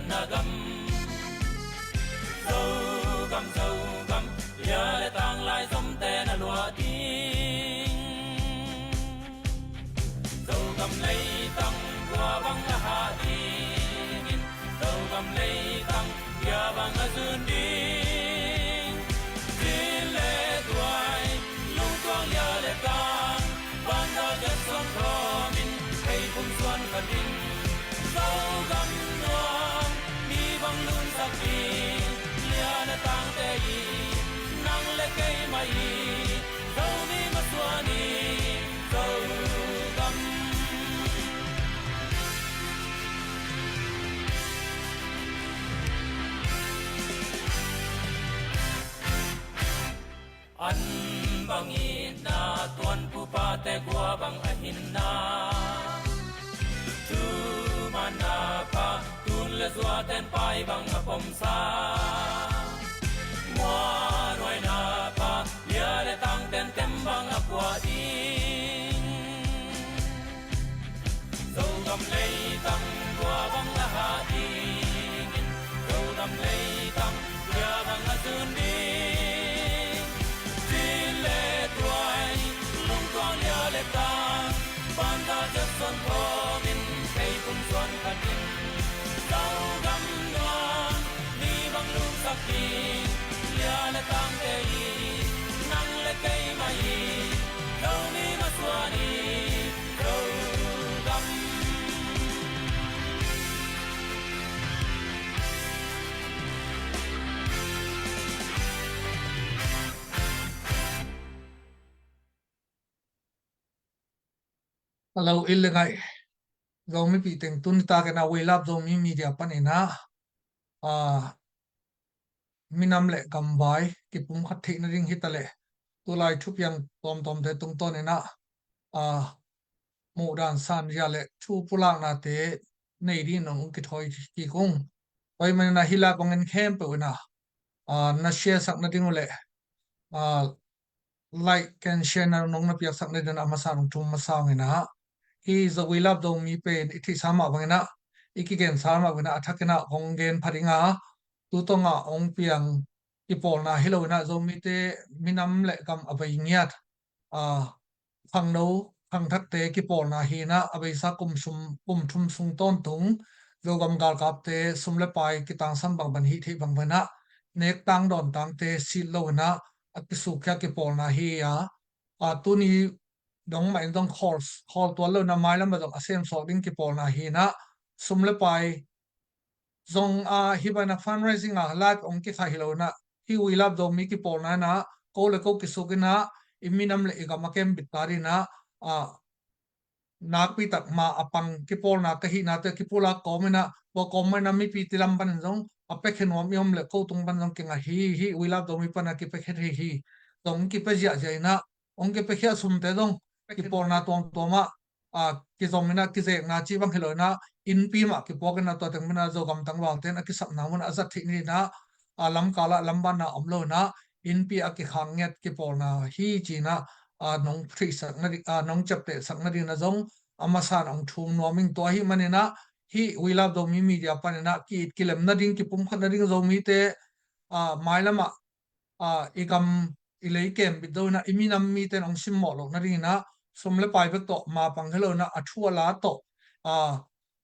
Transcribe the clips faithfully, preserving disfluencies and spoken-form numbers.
na gam, Zogam, Zogam, lia le tang lai zomte na luah ding. Zogam leitang tua bang a hah dingin, Zogam leitang lia bang a zun ding. Zin le tuai, lungtuang lia le tang, banda jat suan khawmin, ei pum suan khatin, Zogam nuam, mi bang lunsak ding, lia le tangte i, nang le keimah i, Zomi masuan i, Zogam. An bang itna tuan pupate gua bang a hinna. Thumanna pha tun le zuaten pai bang a pomsa. Muanuaina pha lia le tangten tem bang a puah ding. Zogam leitang tua bang a hah dingin, Zogam leitang lia bang a zun ding. Zin le tuai, lungtuang lia le tang, banda jat suan khawmin, ei pum suan khatin, Zogam nuam, mi bang lunsak ding, lia le tangte i, nang le keimah i, Zomi masuan i, Zogam. Hello, i le ngai. Zomi pi teng tuni takin a We Love Zomi Media panin a, a, minam le gamvai kipumkhat theih nading hi ta leh, tulai thupiang tuamtuamte tungtawnin a, a, muhdan sanzia le thu pulaknate nei dingin hong kithawi kik ung. Tua ahih manin a hih live bangin khempeuh in a, a, na share sak nading uh le, a, like and share na nong na piaksak nading a masa nong thum masa ung in a, hih We Love Zomi pen i theihsa mah bangin a, i kigensa mah bangin a, a thakin a hong gen pha ding a, tu tawng a hong piang kipawlna hi lo in a, Zomite minam le gam a bei ngiat, a, khangno khangthakte kipawlna hi in a, a beisa kum sum, kum thum sung tawntung Zogam galkapte sum le pai kitangsam bangbang, hih theih bangbang in a, nek tang dawn tangte sit lo in a, a kisukkhia kipawlna hi a, a, tuni dong mah in zong khawl, khawl tuan lo in a, mailam ah zong a semsawk ding kipawlna hi in a, sum le pai zong, a, hih bang in a fundraising a live hong kikhah hi lo in a, hih We Love Zomi kipawlna in a, ko le ko kisuk in a, i minam le i gam a kembit ta ding in a, a, nakpi tak ma a pang kipawlna ka hihna te kipulak kawm in a, tua kawm mah in a mipi ti lam panin zong a piakhia nuam i om le ko tung pan zong kingah hi, hih We Love Zomi pan a kipiakhia hi hi, zong kipia ziahziah in a, hong kipiakhia sumte zong kipawlna tuamtuam ah, a, kizom in a, kizekna ci bang hi lo in a, innpi mah kipuak in a, tua teng in a Zogam tangvalte in a kisapna mun a zat theih ni in a, a, lamkal ah lambanna om lo in a, innpi a kikhang ngiat kipawlna hi ci in a, a, nong theihsak nading, a, nong ciaptehsak nading in a zong a masa in hong thum nuam ing. Tua ahih manin a, hih We Love Zomi Media panin a ki-it kilem nading, kipumkhat nading Zomite, a, mailam ah, a, i gam i lei kembit zo in a, i minam mite in hong simmawh loh nading in a, sum le pai bek tawh ma pang hi lo in a, a thu a la tawh, a,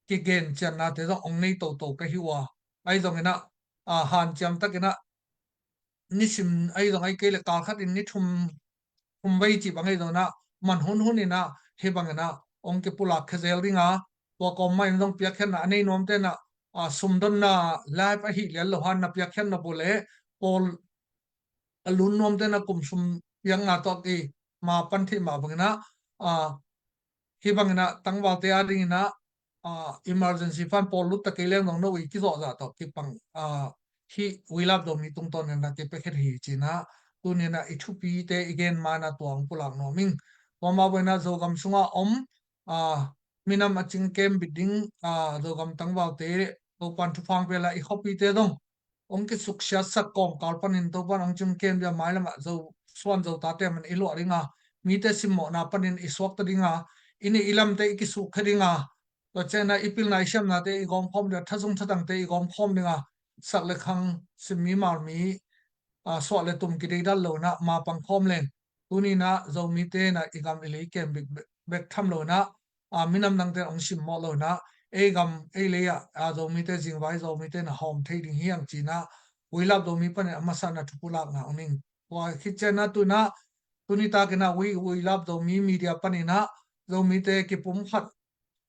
kigen ciannate zong hong nei toto ka hi uh a, ahi zongin a, a, hanciam takin a, nisim ahi zong ahi kei le kal khat in ni thum, thum vei cih bang ahi zongin a, man hunhun in a, hih bangin a hong kipulak khia zel ding a, tua kawm mah in zong piakkhiatna a nei nuamte in a, a, sumdonna live ahih lian lo hang in a piakkhiatna bu le pawl a lun nuamte in a kum sum piakna tawh a kima pan theih mah bangin a, a, hih bangin a tangvalte a dingin a, a, emergency fund pawl lut ta kei leng zong no i kizawhzah tawh kipang, a, hih We Love Zomi tungtawn in a kipiakhia hi ci in a, tuni in a i thupite i gen ma in a tua hong pulak nuam ing. Tua mah bangin a Zogam sungah om, a, minam a cingkem bit ding, a, Zogam tangvalte Topan thupha hong pia a, i khuapite zong hong kisuksiatsak kawmkal panin Topan hong cingkem dia, mailam ah Zo suan Zo tate man i luah ding a, mite simmawhna panin i suakta ding a, i neih i lamte i kisukkhia ding a, Tua ciangin ah i pilna i siamnate i gawm khawm ding a, thazung thatangte i gawm khawm ding a, sak le khang, simmi malmi, a, suah le tum kideidal lo in ah mapang khawm leng. Tuni in ah Zomite in ah i gam i lei kem bek, bek, bek tham lo in ah, a, minam dangte in ah hong simmawh lo in ah, ei gam ei lei ah, a, Zomite zingvai Zomite in ah hawm thei ding hi hang ci in ah, We Love Zomi panin a masa in ah thupulakna hong ning. Tua khit ciangin ah tu in ah, tuni takin ah We, We Love Zomi media panin ah Zomite kipumkhat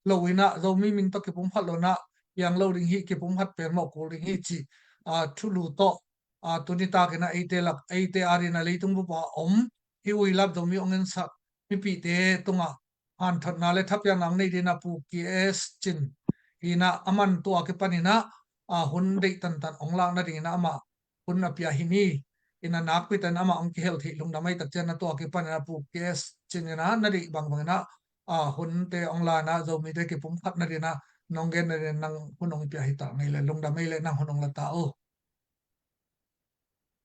lo in ah, Zomi min tawh kipumkhat lo in ah, piang lo ding hi, kipumkhat pelmawh kul ding hi cih, a, thulu tawh, a, tuni takin ah eite lak, eite adingin ah leitung bup a om hih We Love Zomi hong ensak mipite tungah hanthotna le thapiakna hong nei dingin ah Pu K S Cin hi in ah, aman tua kipanin ah, a, hun deih tantan hong lak nadingin ah amah hun a pia hi ni. In ah nakpi takin amah hong kihel theih lungdam ahih tak ciangin ah tua kipanin ah Pu K S Cin in ah na deih bangbang in ah, a, hunte hong la in ah Zomite kipumkhat nadingin ah nong gen nadingin ah nang hun hong pia hi ta ngei leh, lungdam ei leh, nang hun hong la ta uh.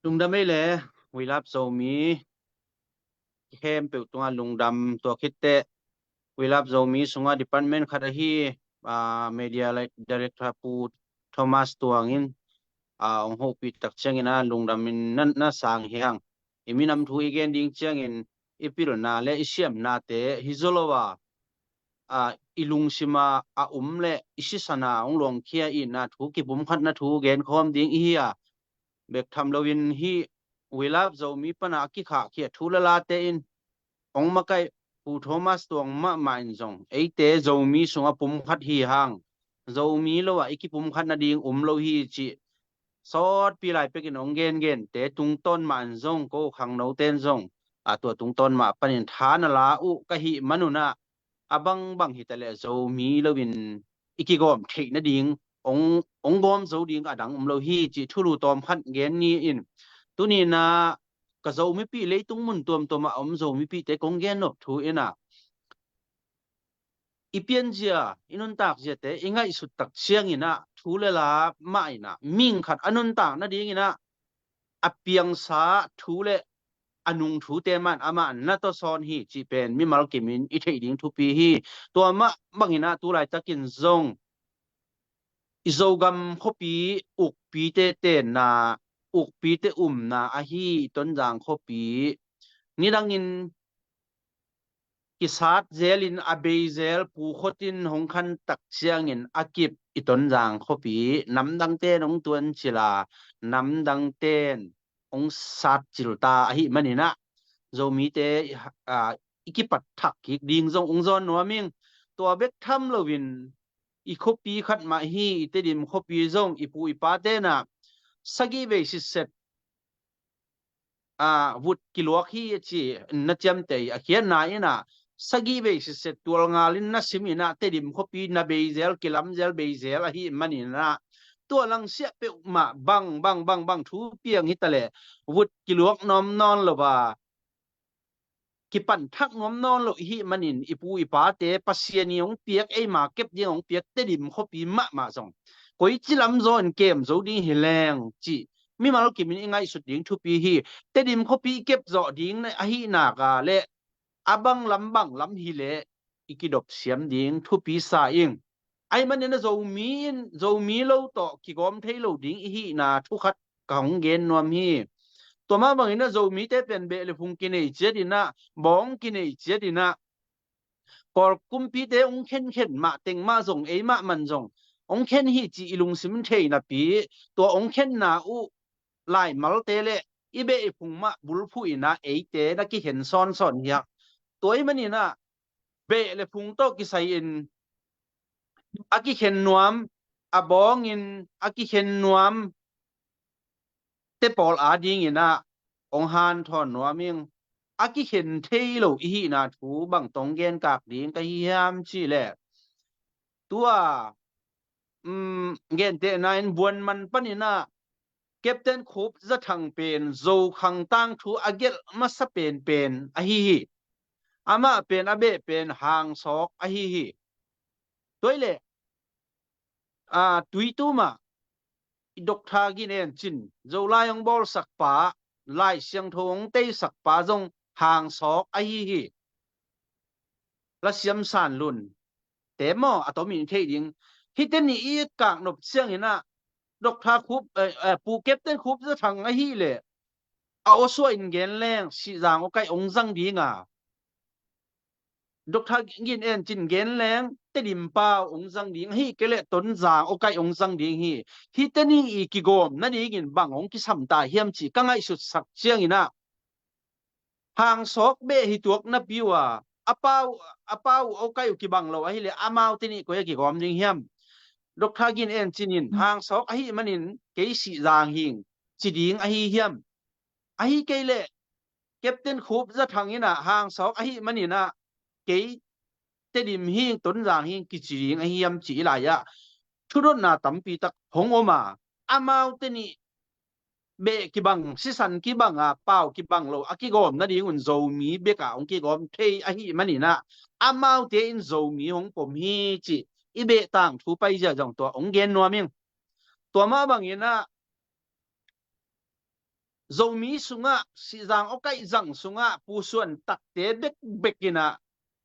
Lungdam ei leh, We Love Zomi khempeuh tungah lungdam. Tua khit teh We Love Zomi sungah department khat ahi, a, media director Pu Thomas Tuang in, a, hong hopih tak ciangin ah lungdam in na, na sang hi hang. I minam thu i gen ding ciangin i pilna le i siamnate hi zaw lo a, a, i lungsim a a um le i sisan a hong luangkhia i na thu kipumkhatna thu gen khawm ding i hi a, bek tham loin hih We Love Zomi pan a kikhahkhia thu le late in hong makaih Pu Thomas Tuang mahmah in zong eite Zomi sungah pumkhat hi hang, Zomi lo ah i kipumkhat nading um lo hi cih sawtpi lai pekin hong gengente tungtawn mah in zong ko khangnote in zong, a, tua tungtawn mah panin tha na la uh ka hih manun ah, a bangbang hi ta leh Zomi loin i kigawm theih nading hong, hong gawm zo ding a dang um lo hi cih thulu tawm khat gen ni in, tuni in ah ka Zomipih leitung mun tuamtuam ah a om Zomipihte kong gen nop thu in ah, i pianzia, i nuntakziate i ngaihsut tak ciangin ah thu le la mah in ah mihing khat a nuntak nadingin ah a piangsa thu le a nung thute mah in amah na tawsawn hi cih pen mimal kimin i theih ding thupi hi. Tua mah bangin ah tu laitakin zong i Zogam khuapi ukpite tenna, ukpite umna ahi Tonzang khuapi nidangin kisat zelin a bei zel pukhotin hong khan tak ciangin a kip i Tonzang khuapi namdangte in hong tuancil a, namdangte in hong satcil ta ahih manin ah Zomite, a, i kipat thak kik ding zong hong zawn nuam ing. Tua bek tham loin i khuapi khat mah hi, i Tedim khuapi zong i pu i pate in ah sagih vei sitset, a, vut kiluak hi a ci na ciamteh a khiatna in ah sagih vei sitset tual ngalin na sim in ah Tedim khuapi na bei zel, kilam zel, bei zel ahih manin ah tua langsiah peuhmah bang, bang, bang, bang thu piang hi ta leh vut kiluak nuam nawn lo a, kipan thak nuam nawn lo i hih manin i pu i pate Pasian in hong piak, eima kep ding hong piak Tedim khuapi mahmah zong koici lam zaw in kem zo ding hi leng cih mimal kimin i ngaihsut ding thupi hi. Tedim khuapi i kep zawh ding na, ahih nak a leh a bang lam bang lam hi leh i kidop siam ding thupi sa ing. Ahih manin ah Zomi in, Zomi lo tawh kigawm thei lo ding i hihna thu khat ka hong gen nuam hi. Tua mah bangin ah Zomite pen beh le phung kinei ciat in ah, bawng kinei ciat in ah, Kawl kumpite hong khenkhen mah teng mah zong, ei mah man zong hong khen hi cih i lungsim thei napi, tua hong khenna uh laimalte le i beh i phung mah bulphuh in ah eite na kikhen sawnsawn hi hang. Tua ahih manin ah beh le phung tawh kisai in a kikhen nuam, a bawngin a kikhen nuam te pawl adingin ah hong hanthawn nuam ing. A kikhen thei lo i hihna thu bang tawh hong genkak ding ka hi hiam cih leh, tua, um, gentehna in Buanman panin ah Captain Khup Za Thang pen Zokhang tangthu a gelh masa penpen ahi hi. Amah pen a beh pen Hang Sawk ahi hi. Tua hi leh, a, Tuitum ah i Doctor Gin En Cin, Zolai hong bawlsak pa, Lai Siangtho hong teisak pa zong Hang Sawk ahi hi. Lasiam San Lun, te maw, a tomin i theih ding. Hihte nih i kak nop ciangin ah, Doctor Khup, eh, eh, Pu Captain Khup Za Thang ahih leh a awsuah in gen leng Sihzang awkaih ong zang ding a, Doctor Gin En Cin gen leng Tedim pau ong zang ding, ahih kei leh Tonzang awkaih ong zang ding hi. Hihte nih i kigawm nadingin bang ong kisam ta hiam cih ka ngaihsutsak ciangin ah, Hangsawk beh hi tuak napi uh a, a pau, a pau uh awkaih uh kibang lo ahih leh amaute nih koi a kigawm ding hiam? Doctor Gin En Cin in, Hangsawk ahih manin kei Sihzang hing ci ding ahi hiam? Ahih kei leh Captain Khup Za Thang in ah Hangsawk ahih manin ah kei Tedim hing, Tonzang hing kici ding ahi hiam cih i lai-ah thudotna tampi tak hong om a, amaute nih beh kibang, sisan kibang a, pau kibang lo a kigawm nadingun Zomi bek a hong kigawm thei ahih manin ah, amaute in Zomi hong pom hi cih i beh tangthu paizia zong tua hong gen nuam ing. Tua mah bangin ah Zomi sungah, Sihzang awkaih zang sungah Pu Suan Takte bekbek in ah,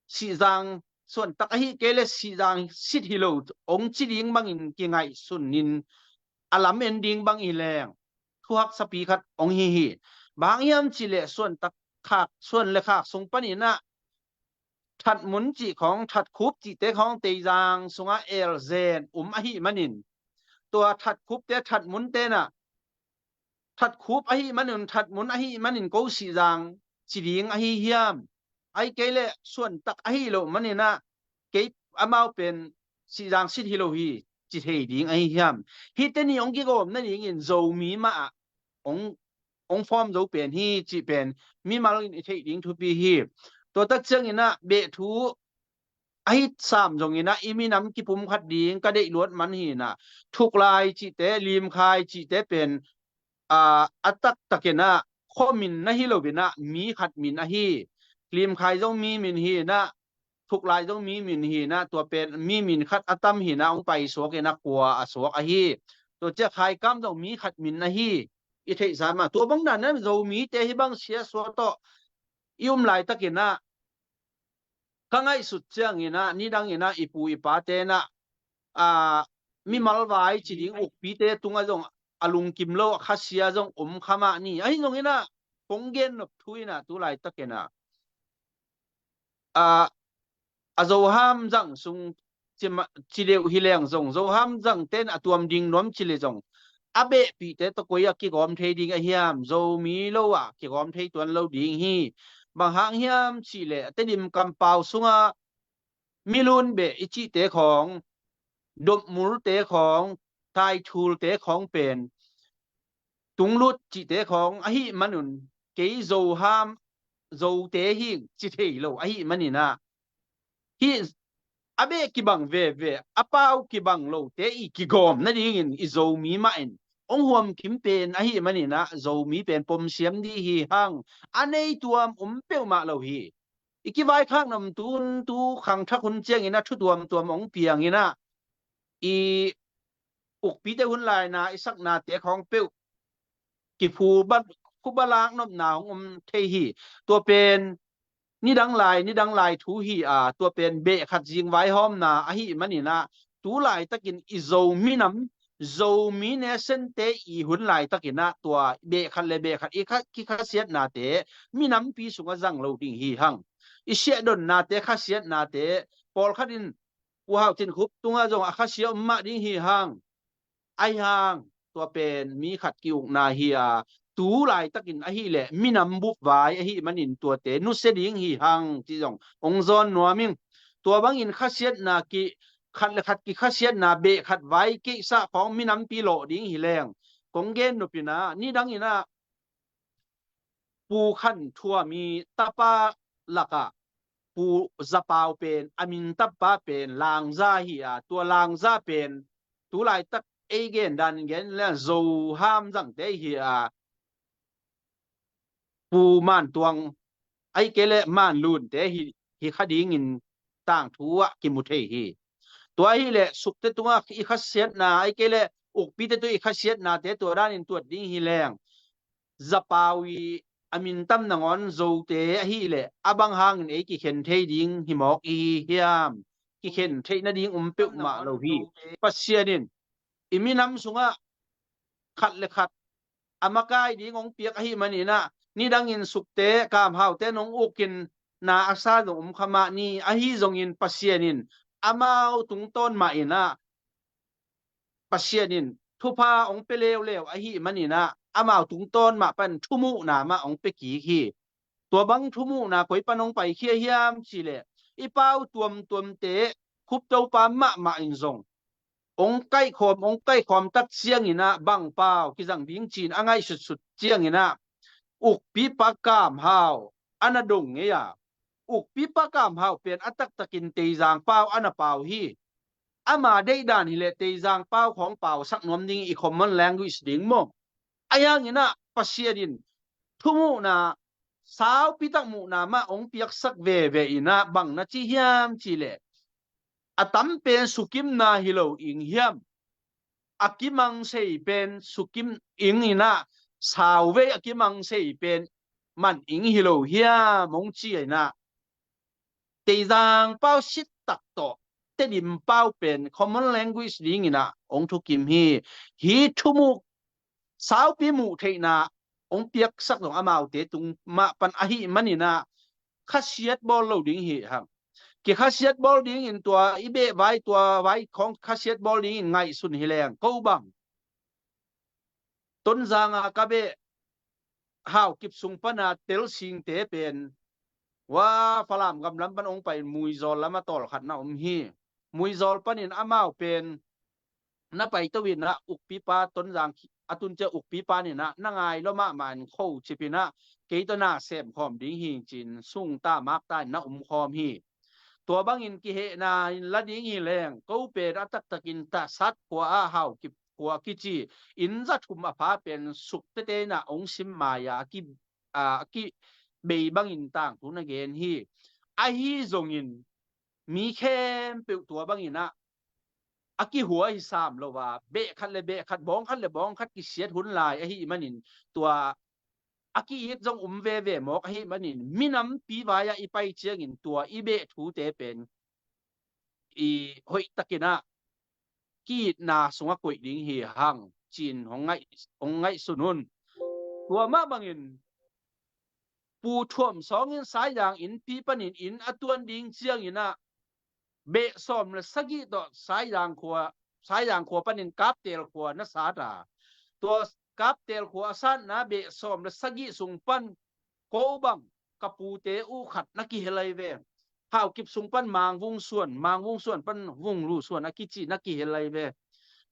Sihzang Suan Tak ahih kei leh Sihzang sit hi lo ong ci ding bangin kingaihsun in a lamen ding bang hi leng, thuhaksapi khat ong hi hi. Bang hang hiam cih leh Suan Tak khak, Suan le khak sung panin ah That Mun cih khawng, That Khup cihte khawng Teizang sungah elzen um ahih manin, tua That Khupte, That Munte in ah That Khup ahih manin, That Mun ahih manin ko Sihzang ci ding ahi hiam? Ahih kei leh Suan Tak ahi lo manin ah kei, amau pen Sihzang sit hi lo hi ci thei ding ahi hiam? Hihte nih hong kigawm nadingin Zomi mah ah hong, hong form zo pen hi cih pen mimal in i theih ding thupi hi. Tua tak ciangin ah beh thu ahi sam zongin ah i minam kipumkhat ding ka deih luat man hi in ah, Thuklai cihte, Limkhai cihte pen, a, a taktakin ah khuamin na hi lo in ah mi khat min ahi. Limkhai zong mi min hi in ah, Thuklai zong mi min hi in ah, tua pen mi min khat a tam hi in ah hong paisuak in ah kua a suak ahi. Tua ciah Khaikam zong mi khat min ahi. I theihsa mah, tua bang dan ah Zomite hih bang siasua tawh i um laitakin ah, ka ngaihsut ciangin ah, nidangin ah i pu i pate in ah, a, mimal vai ci ding ukpite tungah zong a lungkim lo a khasia zong om kha mah ni. Ahi zongin ah kong gen nop thu in ah tu laitakin ah, a, a Zoham zang sung ci ma-, ci deuh hi leng zong, Zoham zangte in a tuam ding nuam ci leh zong, a behpihte tawh koi a kigawm thei ding a hiam? Zomi lo a kigawm thei tuan lo ding hi. Bang hang hiam cih leh Tedim kampau sungah Milun beh i cihte khawng, Dopmulte khawng, Taithulte khawng pen Tunglut cihte khawng ahih manun, kei Zoham, Zote hing ci thei lo ahih manin ah, hih a beh kibang veve, a pau kibang lote i kigawm nadingin i Zomi mah in hong huamkim pen ahih manin ah, Zomi pen pomsiam dih hi hang. A nei tuam om peuhmah lo hi. I kivaikhak nop tun tu khangthak hun ciangin ah thu tuamtuam hong piangin ah, i ukpite hun laina i saknate khawng peuh kiphu ba, phuba lak nopna hong om thei hi. Tua pen nidang lai, nidang lai thu hi a, tua pen beh khat zing vaihawmna ahih manin ah, tu laitakin i Zo minam, Zomi nation-te i hun laitakin ah, tua beh khat le beh khat i kha-, kikhasiatnate minampi sungah zang lo ding hi hang. I siahdonnate, khasiatnate, pawlkhat in Pu Hau Tin Khup tungah zong a khasia om mah ding hi hang. Ahi hang, tua pen mi khat ki-ukna hi a, tu laitakin ahih leh minam bup vai ahih manin tuate nusia ding hi hang, ci zong hong zawn nuam ing. Tua bangin khasiatna ki, khat le khat kikhasiatna beh khat vai keisah khawng minampi lawh ding hi leng, kong gen nop in ah, nidangin ah Pu Khan Thuam i tapa lakah Pu Za Pau pen, a min tapa pen Langza hi a, tua Langza pen tu laitak ei gen dan gen le Zoham zangte hi a, Pu Man Tuang, ahih kei leh Man Lunte hi, hi kha dingin tangthu ah kimu thei hi. Tua ahih leh Sukte tungah i khasiatna, ahih kei leh ukpite tungah i khasiatnate tua danin tuat ding hi leng, Za Pau i a min tam nangawn Zote ahih leh a bang hangin ei kikhen thei ding hi mawk i hi hiam? kikhen theih nading om peuhmah lo hi. Pasian in i minam sungah khat le khat a makai ding hong piak ahih maninah, nidangin sukte kamhaute nong ukin na a sa zong om kha mah ni. Ahi zongin Pasian in amau tungtawn mah inah, Pasian in thupha hong pia leuleu ahih maninah, amau tungtawn mah pan thumuhna mah hong pia kik hi. Tua bang thumuhna koi pan hong paikhia hiam cihleh, i pau tuamtuamte, Khup Topa mahmah in zong hong kaihkhawm, hong kaihkhawm tak cianginah, bang pau kizang ding ci-in a ngaihsutsut cianginah, ukpipa kamhau a na dong ngei a, ukpipa kamhau pen a taktakin Teizang pau a na pau hi. Ama deihdan hileh Teizang pau khawng pausak nuam ding i common language ding maw. Ahi hanginah Pasian in thumuhna, saupitak muhna mah hong piaksak veve inah, bang na ci hiam cihleh, a tam pen sukimna hi lo ing hiam? A kimang sei pen sukim ing inah, sauvei a kimang sei pen man ing hi lo hiam hong ci inah, Teizang pau sit tak tawh Tedim pau pen common language dinginah hong thukim hi. Hih thumuh saupi muh theihna hong piaksak zong amaute tung mah pan ahih maninah, khasiat bawl lo ding hi hang. Kikhasiat bawl dingin tua i beh vai, tua vai khawng khasiat bawl dingin ngaihsun hi leng, ko bang Tonzanga ka beh Haukip sung pana telsingte pen, wa, Falam gamlam pan hong pai Muizawl lama tawlkhatna om hi. Muizawl panin amau pen na paito inah, ukpipa Tonzang a tun cia ukpipa ninah na ngai lua mahmah in kho cipinah, kei tawh na semkhawm ding hi cin sungta makta in na umkhawm hi. Tua bangin kihehna in la ding hi leng, ko pen a taktakin Tasat khua ah Haukip khua kici inn za thum a pha pen suk tete inah hong sim mai-a a ki, a, a kibei bangin tangthu na gen hi. Ahi zongin mi khempeuh tua banginah a kihua hi sam lo a, beh khat le beh khat, bawng khat le bawng khat kisiat hun lai ahih manin, tua a ki-it zong um veve mawk ahih manin, minampi vai-ah i pai ciangin tua i beh thute pen i hoihtakinah ki-itna sungah koih ding hi hang cin hong ngaih, hong ngaihsun un. Tua mah bangin Pu Thuam Sawng in Saizang innpi panin inn a tuan ding cianginah beh sawm le sagih tawh Saizang khua, Saizang khua panin Kaptel khua na sat a, tua Kaptel khua a satna beh sawm le sagih sung pan ko bang ka pute uh khat na kihel ai ve. Haukip sung pan Mangvung suan, Mangvung suan pan Vunglu suan a kici na kihel ai ve.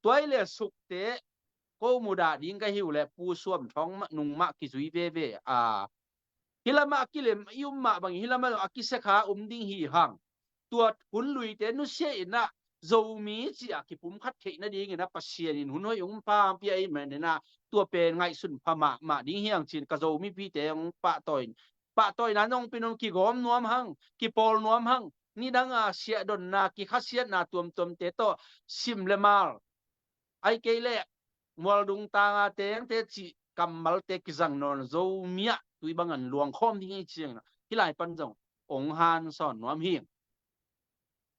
Tua i le sukte ko mudah ding ka hi uh leh Pu Suam Thawng mah nung mah kizui veve a, hih lamah a kilem i um mah bangin hih lamah a kisia kha um ding hi hang. Tua hun luite nusia inah Zomi ci-a kipumkhat theih nadinginah Pasian in hun hoih hong pia ahih maninah, tua pen ngaihsun pha mahmah ding hi hang cin ka Zomipite hong pahtawi, pahtawina nong pia nuam, kigawm nuam hang, kipawl nuam hang. Nidanga siahdonna, kikhasiatna tuamtuamte tawh sim le mal, ai kei leh mualdung tanga tengte cih kammalte kizang nawn Zomi ah tui bangan luangkhawm ding i ciangin hih lai pan zong hong hansawn nuam hi.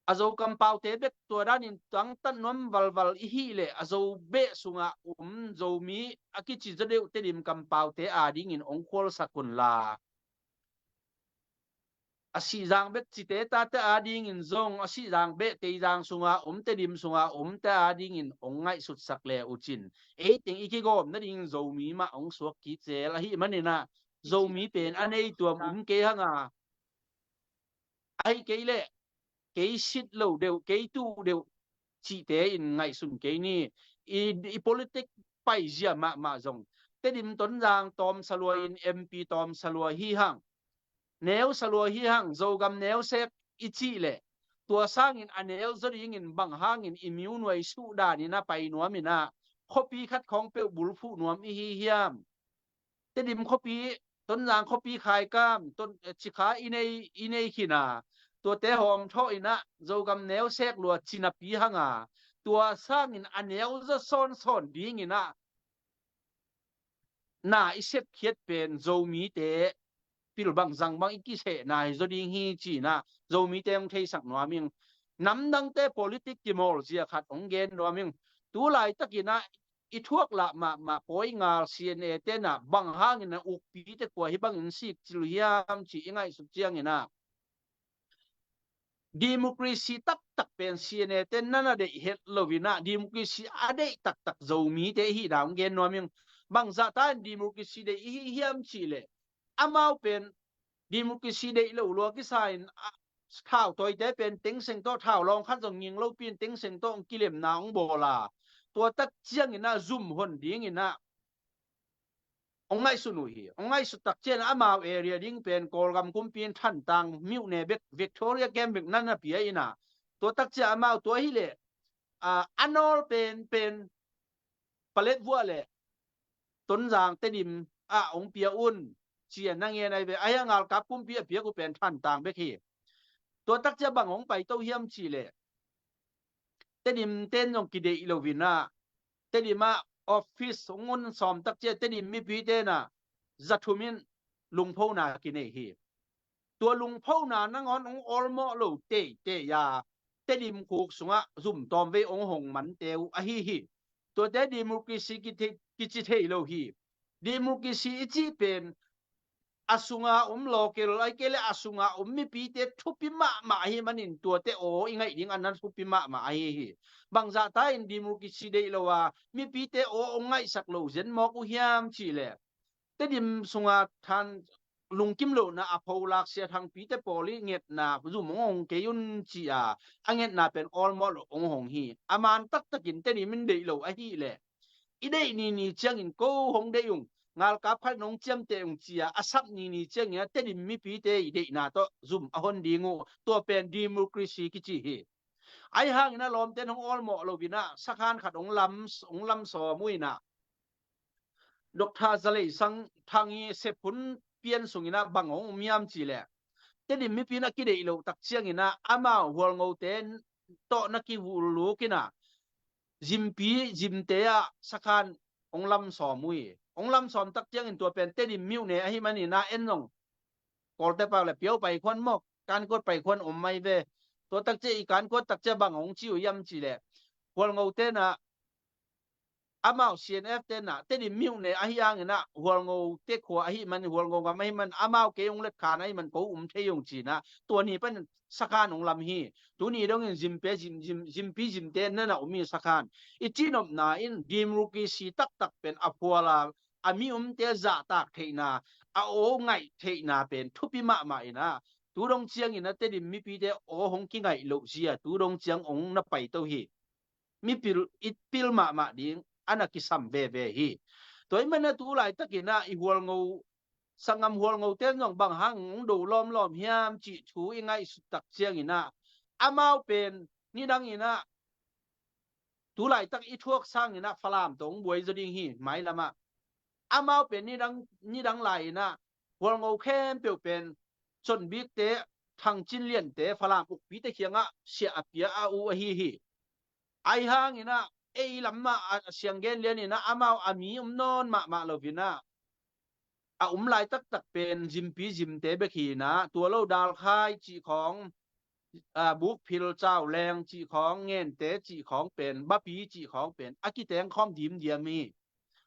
A Zo kampaute bek tua danin tangtat nuam valval i hih leh a Zo beh sungah um Zomi a kici zaw deuh Tedim kampaute adingin hong khualsak unla, a Sihzang bek cite tate adingin zong, a Sihzang beh Teizang sunga om, Tedim sunga omte adingin hong ngaihsutsak le uh cin, ei teng i kigawm nadingin Zomi mah hong suak kicel ahih maninah, Zomi pen a nei tuam um kei hanga, ahi kei leh kei sit lo deuh, kei tuh deuh cihte in ngaihsun kei ni. I, i politik paizia mahmah zong, Tedim Tonzang tawmsa lua in M P tawmsa lua hi hang, neusa lua hi hang, Zogam neusek i cih leh, tua sangin a neu zaw dingin bang hangin i miunuai suh danin a pai nuam inah, khuapi khat khawng peuh bulphuh nuam i hi hiam? Tedim khuapi, Tonzang khuapi khaikam, Ton, eh, Cikha i nei, i nei khin a, tuate hawmthawh inah Zogam neusek lua ci napi hanga, tua sangin a neu zaw sawnsawn dinginah na i sepkhiat pen Zomite pilbang zangbang i kisehna hi zaw ding hi cinah Zomite hong theisak nuam ing. namdangte politik kimawl zia khat hong gen nuam ing. Tu laitakin ah i thuak lah mahmah pawi ngal C N A te na bang hangin a ukpite kua hi bangin sik cil hiam ci i ngaihsut ciangin ah democracy taktak pen C N A te nana deih het lo in ah democracy a deih taktak Zomite hi dang gen nuam ing. Bangzah ta in democracy deih i hi hiam cih leh amau pen democracy deih lo lua kisa in ah, thautawite pen tengseng tawh thau lawng khat zong nging lo pin tengseng tawh hong kilemna hong bawl a, tua tak ciangin ah zum hon dingin ah hong ngaihsun uh hi. Hong ngaihsut tak ciangin amau area ding pen Kawlgam kumpi in Thantlang myone bek Victoria kem bek nana pia in ah, tua tak ciang amau tua hi leh a, a nawl pen pen Paletwa le Tonzang Tedim ah hong pia un ci a na ngen ai ve. Ahi a ngalkap kumpi a piak uh pen Thantlang bek hi. Tua tak ciang bang hong paito hiam cih leh Tedim ten zong kideih lo in ah Tedim ah office hong hun sawm tak ciang Tedim mipite na za thum in lungphona kinei hi. Tua lungphona nangawn hong awlmawh lo teitei a Tedim khuk sungah zum tawmvei hong hong mante uh ahi hi. Tuate democracy kici thei lo hi. Democracy i cih pen a sunga om local ai kei le a sunga om mipite thupi mahmah ahi manin tuate aw i ngaih ding a na thupi mahmah ahi hi. Bangzah ta in democracy deih lo a mipite aw hong ngaihsak lo zen mawk uh hiam cih leh Tedim sunga than lungkim lohna a pholak Sia Thangpite pawl i ngetna zum hong hong kei un ci a, a ngetna pen awlmawh lo hong hong hi. A man taktakin Tedim in deih lo ahi leh i deih nini ciangin ko hong deih ung, ngalkap khat in hong ciamteh ung ci a, a sap nini ciangin a Tedim mipite i deihna tawh zum a hon ding uh, tua pen democracy kici hi. Ahi hangin a lawmten hong awlmawh lo in ah sakhan khat hong lam hong lam sawm uh in ah Doctor Zalei Sang Thang i sephun pian sungin ah bang hong um hiam cih leh Tedim mipi in a kideih loh tak ciangin ah amau Hualngote tawh na kivuluk in ah Zimpi Zimte ah sakhan hong lam sawm uh hi. Hong lam sawm tak ciangin tua pen Tedim myone ahi manin ah en zong Kawlte pak le Piau paikhuan maw, Kankuat paikhuan om mai ve. Tua tak ciang i Kankuat tak ciang bang hong ci uh hiam cih leh Hualngote na amau C N F te na Tedim myone ahi hangin ah Hualngote khua ahi man Hualngo gam ahi man amau kei hong let khan ahi man ko um thei hong ci in ah tua ni pan sakhan hong lam hi. Tuni dongin Zimpe Zim, Zim, Zimpi Zimte na na um hi sakhan. I cihnopna in democracy taktak pen a phual a a mi umte zahtak theihna a aw ngaih theihna pen thupi mahmah in ah tu dong ciangin a Tedim mipite aw hong kingaih loh zia tu dong ciang hong na paito hi. Mipil i pil mahmah ding a na kisam veve hi. Tua i mana tu laitakin ah i Hualngo sanggam Hualngote zong bang hang hong do lawmlawm hiam cih thu i ngaihsut tak ciangin ah amau pen nidang in ah tu laitak i thuak sangin ah Falam tawh hong buai zaw ding hi mailam ah. Amau pen nidang nidang lai in ah Hualngo khempeuh pen Conbikte Thangcin Liante Falam ukpite kiangah siah a pia a uh ahi hi. Ahi hangin ah ei lam mah a siang gen lian in ah amau a mi um nawn mahmah lo in ah a um lai taktak pen Zimpi Zimte bek hi in ah tua lo Dalkhai cih khawng, a, Bukphil Cauleng cih khawng, Ngente cih khawng pen, Bapi cih khawng pen a kiteng khawm dimdiam hi.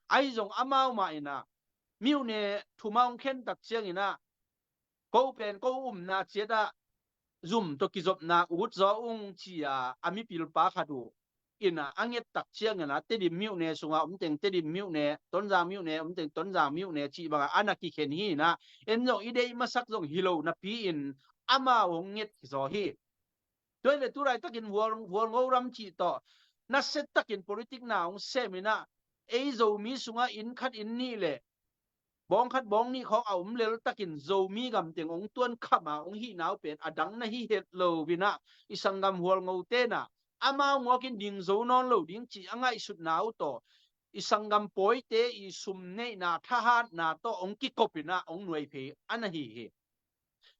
Ahi zong amau mah in ah myone thumah hong khen tak ciangin ah ko pen ko umna ciat ah zum tawh kizopna ut zaw ung ci a a mipilpa khat uh in ah a nget tak ciangin ah Tedim myone sunga om teng Tedim myone, Tonzang myone om teng Tonzang myone cih bangah a na kikhen hi in ah en zong i deih masak zong hi lo napi in amau hong nget zaw hi. Tua hi le tu laitakin Hual, Hualngo ram cih tawh nasia takin politik na hong sem in ah ei Zomi sungah inn khat inn nih le bawng khat bawng nih khawng a um lel takin Zomi gam teng hong tuan kham a hong hihna uh pen a dang na hi het lo in ah i sanggam Hualngote na amau nguakin ding zo nawn lo ding cih a ngaihsutna uh tawh i sanggam pawite i sum neihna thahatna tawh hong kikop in ah hong nuai phei a na hi hi.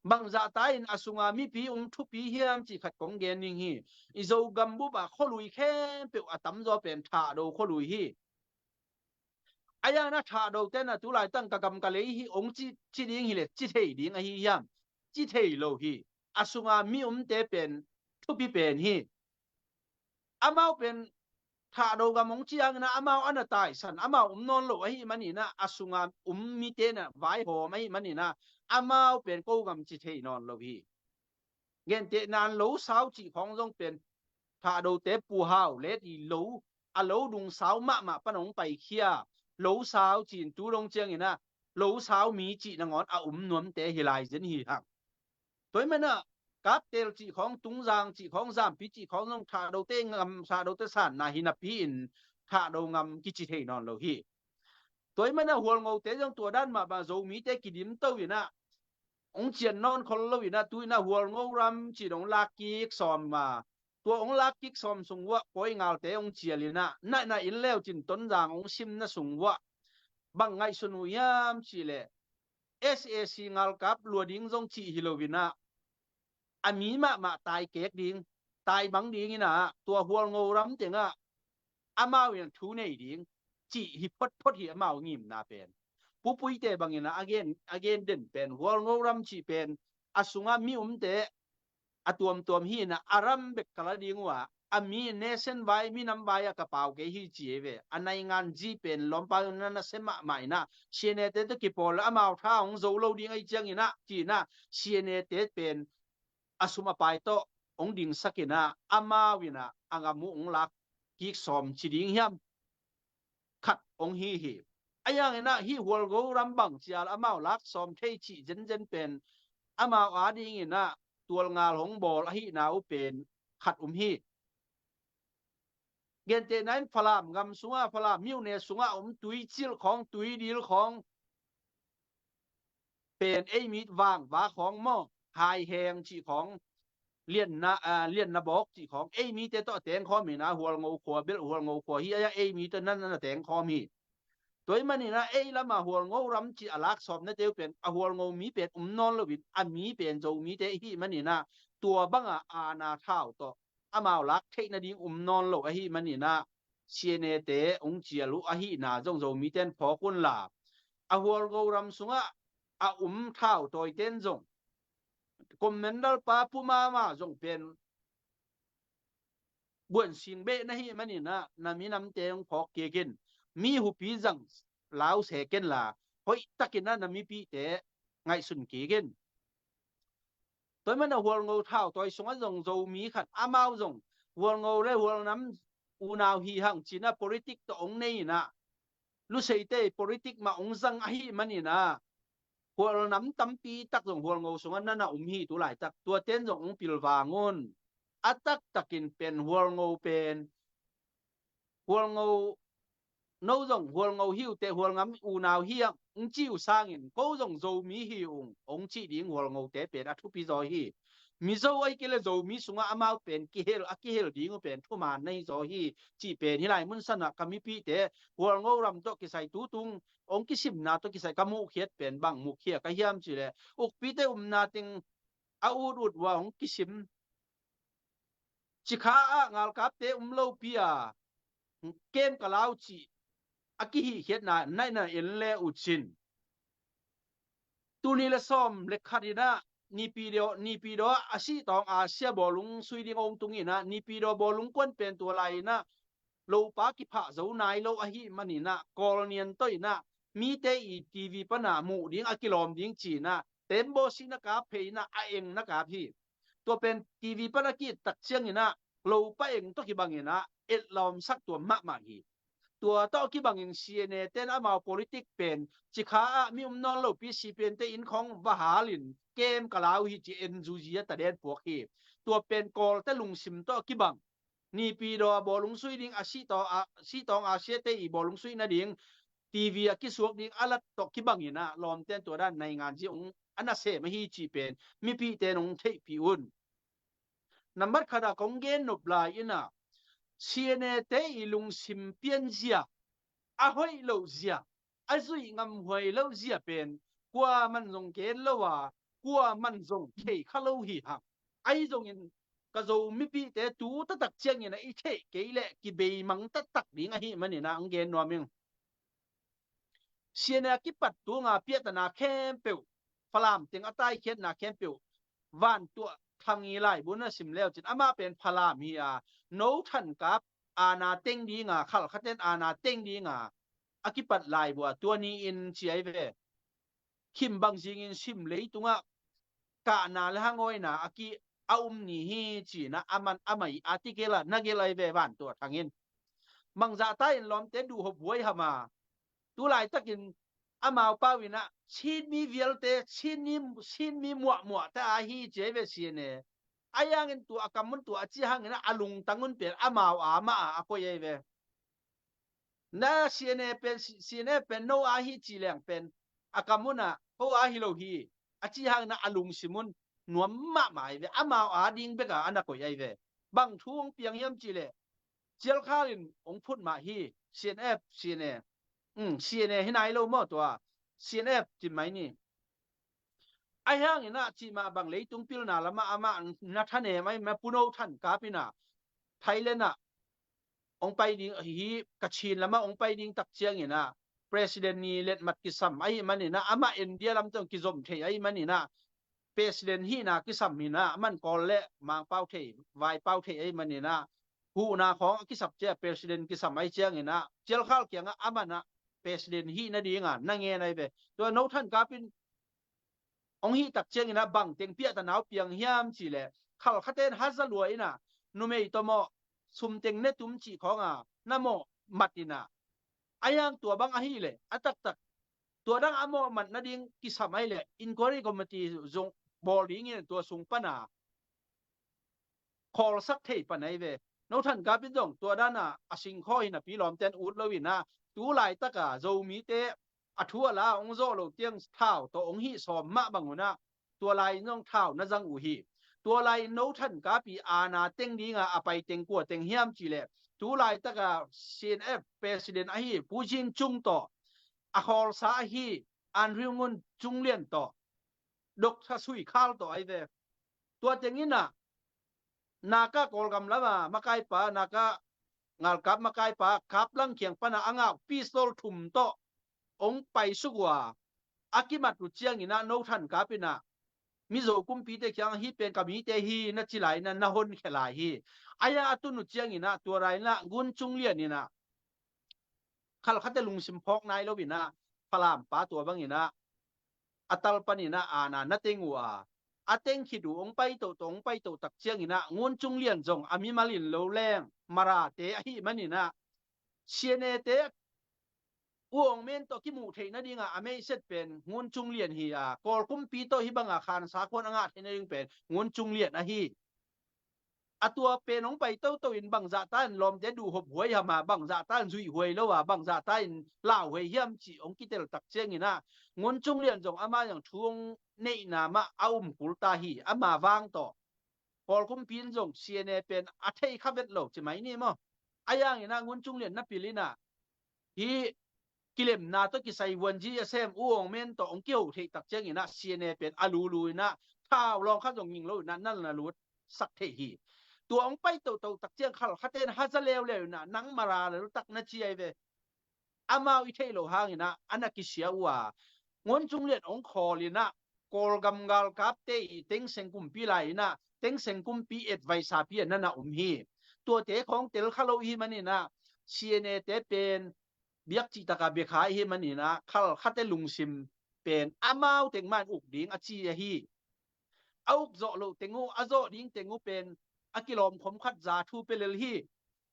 Bangzah ta in a sunga mipi hong thupi hiam cih khat kong gen ning hi. I Zogam bup ah khualui khempeuh a tamzaw pen Thahdo khualui hi. A yan a Thahdote na tu laitak ka gam ka lei hi hong ci, ci ding hi le ci thei ding ahi hiam? Ci thei lo hi. A sunga mi umte pen thupi pen hi. Amau pen Thahdo gam hong ciangin ah amau a na taisan, amau um nawn lo ahih manin ah, a sunga um mite na vaihawm ahih manin ah, amau pen ko gam ci thei nawn lo hi. Gentehna in lo sau cih khawng zong pen Thahdote Pu Hau Let i lo, a lo dung sau mahmah pan hong paikhia, lo sau ci-in tu dong ciangin ah lo sau mi cih nangawn a um nuamte hi lai zen hi hang. Tua ahih manin ah Kaptel cih khawng, Tungzang cih khawng, Zampi cih khawng zong Thahdote ngam, Thahdote sanna hi napi-in Thahdo ngam kici thei nawn lo hi. Tua ahih manin ah Hualngote zong tua dan mahmah, Zomite kidim to in ah hong cian nawn khol lo in ah, tu in ah Hualngo ram cih hong lak kik sawm a, tua hong lak kik sawm sung uah Pawi Ngalte hong cial in ah, na, na inn leu cin Tonzang hong simna sung uah bang ngaihsun uh hiam cih leh, S A C ngalkap lua ding zong cih hi lo in ah, a mi mahmah tai kek ding, tai bang ding in ah, tua Hualngo ram tengah amau in thu nei ding cih hi photphot hi, amau ngimna pen. Pu Puite bangin ah a gen, a gen den pen, Hualngo ram cih pen a sungah mi umte a tuamtuam hi in ah, a ram bek ka la ding uh a, a mi nation vai, minam vai ah ka pau kei hi ci ei ve. A naingan zi pen lawmpa na, na sem mahmah in ah, C N A te tawh kipawl leh amau tha hong zo lo ding ahih ciangin ah, ci in ah, C N A te pen a sum a pai tawh hong dingsak in ah, amau in ah a ngam uh hong lak kik sawm ci ding hiam, khat hong hi hi. Ahi hangin ah hih Hualngo ram bang cial amau lak sawm thei cih zenzen pen amau adingin ah tualngal hong bawl ahihna uh pen khat um hi. Gentehna in Falam gam sungah, Falam myone sungah a um Tuicilh khawng, Tuidil khawng pen ei mi, Vangva khawng maw, Haiheng cih khawng, Lianna, ah, Liannabawk cih khawng, ei mite tawh a tengkhawm hi in ah, Hualngo khua bel, Hualngo khua hi a, ei mi tawh na, na tengkhawm hi. Tua ahih manin ah ei lamah Hualngo ram cih a lak sawmnate uh pen a Hualngo mi pen um nawn lo in, a mi pen Zomite ahih manin ah, tua bangah aana thau tawh amau lak theih nading um nawn lo ahih manin ah, C N A te hong cial uh ahihna zong Zomite in phawk un la, a Hualngo ram sungah a um thautawite in zong, Commander pa Pu Mama zong pen buansing beh na hih manin ah, na minamte hong phawk kik in, mi hupi zang lau se ken la, hoihtakin ah na mipihte ngaihsun kik in. Tua ahih manin ah Hualngo thautawi sungah zong Zomi khat, amau zong Hualngo le Hualnam unau hi hang ci in ah politik tawh hong nei in ah, Luseite politik mah hong zang ahih manin ah, Hualnam tampi tak zong Hualngo sungah na na um hi tu laitak. Tuate in zong hong pilvang un. A taktakin pen Hualngo pen, Hualngo, no zong Hualngo hi uh teh, Hualnam unau hi hang hong ci uh sangin, ko zong Zomi hi ung hong cih ding Hualngote pen a thupi zaw hi. Mizo ahih kei leh Zomi sungah amau pen kihel, a kihel ding uh pen thuman na hi zaw hi, cih pen hih lai mun sanah ka mipihte, Hualngo ram tawh kisai, tutung hong kisimna tawh kisai ka muhkhiat pen bang muhkhia ka hiam cih leh, ukpite umna teng a utut uh a hong kisim, Cikha ah ngalkapte um lopi a, kem ka lau cih a kihihkhiatna na na en le uh cin, tul nih le sawm le khat in ah Naypyidaw, Naypyidaw ah a sih tawng a sia bawlung sui ding hong tung in ah, Naypyidaw bawlung kuan pen tua lai in ah lopa kiphah zo nai lo ahih manin ah, Kawl nian tawh in ah mite i T V pan a muh ding, a kilawm ding ci in ah tembaw sih na kap phei in ah a eng na kap hi. Tua pen T V pan a ki-et tak ciangin ah lopa eng tawh kibangin ah etlawmsak tuam mahmah hi. Tua tawh kibangin C N A te in amau politik pen, Cikha ah mi um nawn lopi C P M te inn khawng va halin kem ka lau hi ci en zuzi a taden puak hi. Tua pen Kawlte lungsim tawh kibang, Naypyidaw bawlung sui ding a sih tawng a, sih tawng a siate i bawlung sui nading T V a kisuak ding a lat tawh kibangin ah lawmte in tua dan naingan zi hong a nasem ahi cih pen mipihte in hong theihpih un. Nambat khat ah kong gen nop lai in ah, C N A te i lungsim pian zia, a hoih loh zia, a zuih ngamhuai loh zia pen kuaman zong gen lo a, kuaman zong thei kha lo hi hang. Ahi zongin ka Zo mipihte tu taktak ciangin ah i theih kei leh kibeimang taktak ding ahih manin ah hong gen nuam ing. C N A a kipat tunga piahtana khempeuh, Falam teng a taikhiatna khempeuh, vantuah Thang Ngi laibu na sim leu cin amah pen Falam hi a, No Than Kap aana teng dinga, Khalkhaten aana teng dinga a kipat laibu a, tua ni-in ci ai ve. Khim bang zingin sim, leitungah kahna le hangawina a ki a um ni hi ci-in ah aman amah i article ah na gelh ai ve, Van Tua Thang in. Bangzah ta in lawmte duhhop huai hama. Tu laitakin amau pau in ah Chin mi vialte, Chin mi, Chin mi muahmuahte a hi ci ai ve C N A. A yangin tua a kam un, tua a ci hangin ah a lungtang un pen amau a mah a a koih ai ve. Na C N A pen, C N A pen no a hi ci leng pen a kam un ah ko a hi lo hi a ci hangin ah a lungsim un nuam mahmah ai ve. Amau a ding bek a a na koih ai ve. Bang thu hong piang hiam ci leh, Cialkhal in hong phut mah hi. C N F, C N A. Um, C N A hi nai lo maw tua? C N F ci mai ni. Ahi hangin ah cih mah bang leitung pilna lamah amah na thanem ai mah, Pu No Than Kap in ah Thailand ah hong pai ding, hi Kachin lamah hong pai ding tak ciangin ah President ni letmat kisam ahih manin ah, amah India lam tawh kizom thei ahih manin ah, President hihna kisam in ah, aman Kawl le Mangpau thei, Vaipau thei ahih manin ah, huhna khawng a kisap ciang President kisam ahih ciangin ah, Cialkhal kiangah aman ah President hih nadinga na ngen ai ve. Tua No Than Kap in hong hih tak ciangin ah bang teng piahta nau piang hiam ci leh, Khalkhaten haza lua in ah numei tawh mawh sum teng ne tum cih khawng a na mawh mat in ah, a yang tua bang ahih leh a taktak tua dang a mawh mat nading kisam ai leh inquiry committee zong bawl dingin tua sung pan a khawlsak thei pan ai ve. No Than Kap in zong tua dan a a singkhaw hi napi lawmte in ut lo in ah, tu laitaka Zomite a thu a la hong zawh lo tiang thau tawh hong hih sawm mah bang un ah, tua lai in zong thau na zang uh hi. Tua lai in No Than Kap i aana teng dinga a pai teng kua teng hiam ci leh, tu laitaka C N F President ahi Pu Zin Cung tawh, a khawlsa ahi Andrew Ngun Cung Lian tawh, Doctor Sui Khal tawh ai ve. Tua teng in ah Naka Kawlgam lama makaipa, Naka ngalkap makaipa Kap Lang kiang pan a a ngah uh pistol thum tawh hong paisuk uh a, a kimat uh ciangin ah No Than Kap in ah Mizo kumpite kiang, hih pen ka mite hi na ci lai in ah na honkhia lai hi. Ahi a a tun uh ciangin ah tua lai in ah Ngun Cung Lian in ah Khalkhate lungsim phawk nai lo in ah, Falam pa tua bang in ah a tal pan in ah aana na teng uh a, a teng khit uh hong pai tohtoh, hong pai toh tak ciangin ah Ngun Cung Lian zong a mimal in lo leng Marate ahih manin ah, C N A te U Aung Men tawh kimuh theih nadinga a meihset pen Ngun Cung Lian hi a, Kawl kumpi tawh hih banga khansa khuan a ngah theih nading pen Ngun Cung Lian ahi. A tua pen hong pai toto in bangzah ta in lawmte duhhop huai hama, bangzah ta in zuih huai lo a, bangzah ta in lau huai hiam cih hong kitel tak ciangin ah, Ngun Cung Lian zong ama zong thu hong neihna mah a um kul ta hi, ama vang tawh. Kawl kumpi in zong C N A pen a thei kha vet lo ci mai ni maw? A yangin ah Ngun Cung Lian na pil in ah, hih kilemna tawh kisai vuanzi a sem U Aung Men tawh hong kiho theih tak ciangin ah C N A pen a lulu in ah, thau lawng kha zong nging lo in ah na na lutsak thei hi. Tua hong pai tohtoh tak ciang Khalkhate in haza leuleu in ah, nang Mara lel tak na ci ai ve. Amau i theih loh hangin ah a na kisia uh a, Ngun Cung Lian hong khawl in ah, Kawlgam galkapte i Thein Sein kumpi lai in ah, Thein Sein kumpi adviser pi a na na um hi. Tuate khawng tel kha lo i hih manin ah, C N A te pen biak cih taka bia kha i hih manin ah, Khalkhate lungsim pen amau teng mah in uk ding a ci ahi. A uk zawh loh teng uh, a zawh ding teng uh pen a kilawm khawm khat za thu pia lel hi.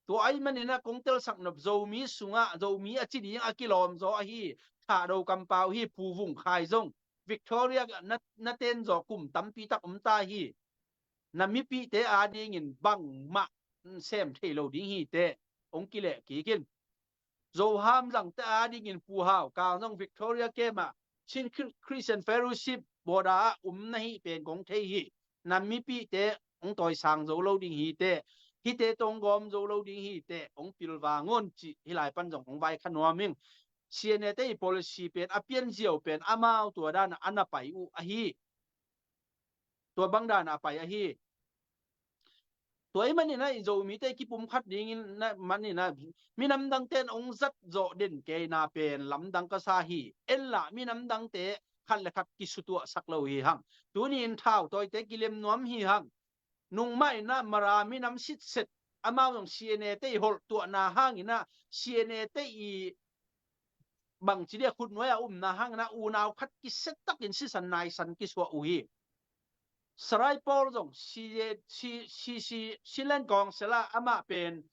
Tua ahih manin ah kong telsak nop, Zomi sungah Zomi a ci ding a kilawm zaw ahi Thado Kampau hi, Pu Vung Khai zong Victoria na, na ten zaw kum tampi tak om ta hi. Na mipihte adingin bangmah sem thei lo ding hi teh, hong kileh kik in. Zo Ham Zangte adingin Pu Hau Kang zong Victoria camp ah Chin Chri-, Christian Fellowship board ah um na hih pen kong thei hi. Na mipihte hong tawisang zo lo ding hi teh, hihte tawh hong gawm zo lo ding hi teh, hong pilvang un cih hih lai pan zong hong vaikha nuam ing. C N A te i policy pen, a pianziau pen amau tua dan a na pai uh ahi. Tua bang dan a pai ahi. Tua ahih manin ah i Zomite kipumkhat dingin ah, manin ah, minam dangte in hong zat zawh den keina pen lamdang ka sa hi. En lah minam dangte khat le khat kisutuahsak lo hi hang. Tuni in thautawite kilem nuam hi hang. nungmah inah Mara minam sitset, amau zong C N A te i holh tuahna hanginah C N A te i bangci dia khutnuai a umna hanginah unau khat kisettakin sisan naisan kisuah uh hi. Sarai Paul zong C C C Chinland Council ah amah pen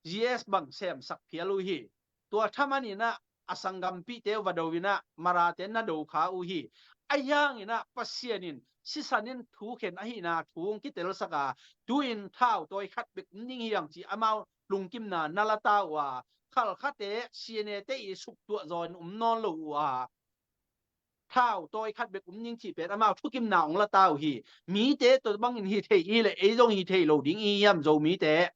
G S bang semsak phial uh hi. Tua thaman inah a sanggampihte uh va do inah Marate na do kha uh hi. Ahi hanginah Pasian in sisan in thu khen ahihna thu hong kitelsak a, tu-in thau tawi khat bek um ding hi hang ci amau lungkimna na la ta uh a, khalkhate C N A te i suktuah zaw in um nawn lo uh a, thau tawi khat bek um ding cih pen amau thukimna hong la ta uh hi. Mite tawh bangin hi thei i leh ei zong hi thei lo ding i hiam Zomite?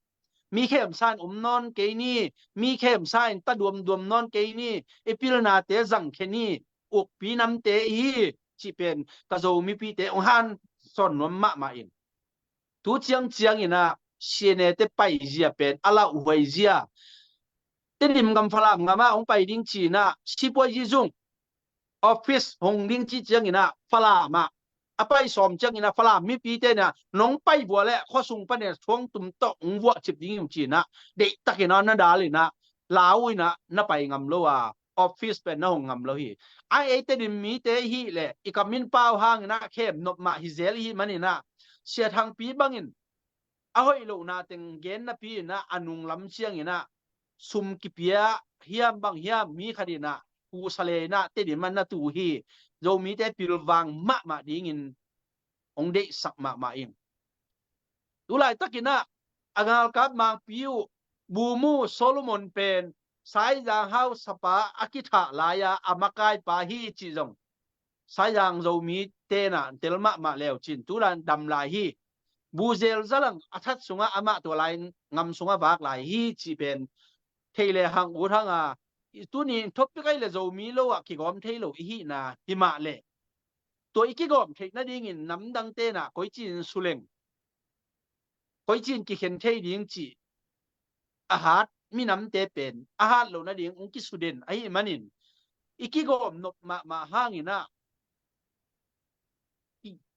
Mi khemsa in um nawn kei ni, mi khemsa in ta duamduam nawn kei ni, i pilnate zangkhia ni, ukpi namte i hi cih pen ka Zomipite hong hansawn nuam mahmah ing. Tu ciangciang inah C N A te paizia pen a lauhuai zia. Tedim gam Falam gam ah hong pai ding ci inah sipuai zizung office hong ding ci ciang inah Falam ah a pai sawm ciang inah Falam mipite inah nong pai vua leh khuasung panin thuang tum tawh hong vuah cip ding hi uh ci inah deihtak inah na dal inah lau inah na pai ngam lo a, office pen na hong ngam lo hi. Ai ei Tedim mite i hih leh i kam in pau hanginah khem nop mah hi zel i hih maninah Sia Thangpi bangin a hoih lohna teng gen napi inah a nunglam ciang inah sum kipia hiam bang hiam mi khat inah pusa le inah Tedim ah na tu hi. Zomite pilvang mahmah dingin hong deihsak mahmah ing. Tu laitak inah a galkap mangpi uh Bumu Solomon pen Saizang hausapa a kithah lai-a a makaipa hi cih zong Saizang Zomi tenah tel mahmah leu cin tulan dam lai hi. Buzel zalang a that sungah amah tua lai ngam sungah vak lai hi cih pen thei le hang ut hang a, tuni thopik ai le Zomi lo ah kigawm thei lo i hihna hi mah leh tua i kigawm theih nadingin namdang tenah koicin suleng, koicin kikhen thei ding cih a hat minamte pen a hat loh nading hong kisuden ahih manin i kigawm nop mahmah hanginah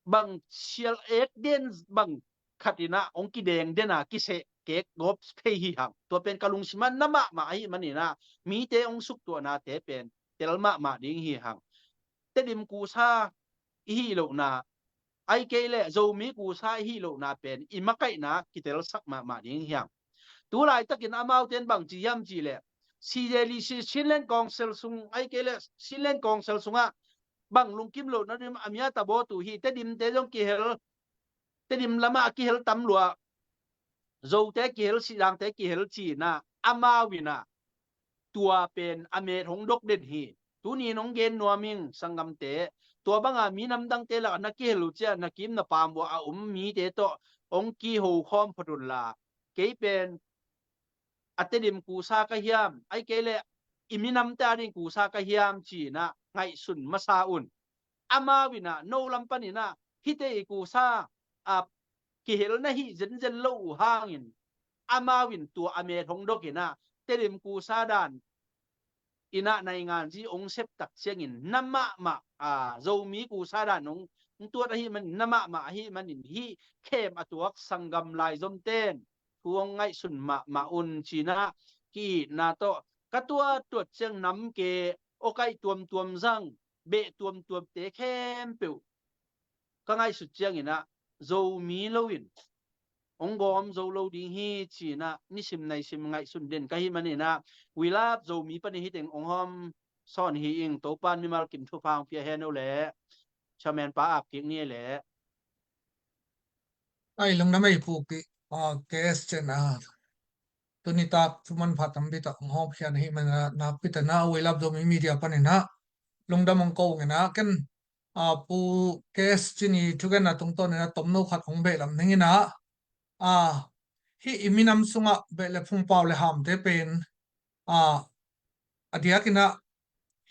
bang sial ek den bang khat inah hong kideng dena kiseh kek gawp phei hi hang. Tua pen ka lungsimah na mahmah ahih maninah mite hong suktuahnate pen tel mahmah ding hi hang. Tedim kusa i hih lohna ai kei leh Zomi kusa i hih lohna pen i makaihna kitelsak mahmah ding hi hang. Tu laitakin amaute in bangci hiam cih leh C J D C Chinland Council sung ai kei leh Chinland Council sungah bang lungkim loh nading a mia tabawtu hi. Tedimte zong kihel, Tedim lamah a kihel tam lua, Zote kihel, Sihzangte kihel cinah amau inah tua pen a met hong dok den hi. Tuni nong gen nuam ing sanggamte, tua banga mi namdangte lakah na kihel uh ciah na kim na pam uh a um mite tawh hong kiho khawm phot unla, kei pen a Tedim kusa ka hiam, ai kei leh i minamte ading kusa ka hiam cinah ngaihsun masa un. Amau inah no lam paninah hite i kusa a kihel na hih zenzen lo uh hangin amau in tua a met hong dok inah Tedim kusa dan inah nainganzi hong septak ciangin na mahmah a Zomi kusa dan hong tuat ahih manin na mahmah ahih manin hih khem a tuak sanggam laizomten thu hong ngaihsun mahmah un cinah ki-itna tawh ka tuattuat ciang namke awkaih tuamtuam zang beh tuamtuamte khempeuh ka ngaihsut cianginah Zomi loin hong gawm zo lo ding hi cinah nisim naisim ngaihsun den ka hih maninah We Love Zomi panin hih teng hong hawm sawn hi ing. Topan mimal kim thupha hong pia hen uh leh chairman pa ap kik ni leh. Ai lungdam ei puk i K S cen a tuni tak thu manpha tampi tak hong hawmkhia na hih maninah nakpi takna We Love Zomi Media paninah lungdam hong ko ung inah ken a Pu K S cin i thugenna tungtawn inah tomno khat hong beh lam ning inah a hih i minam sungah beh le phungpau le hamte pen a a diakinah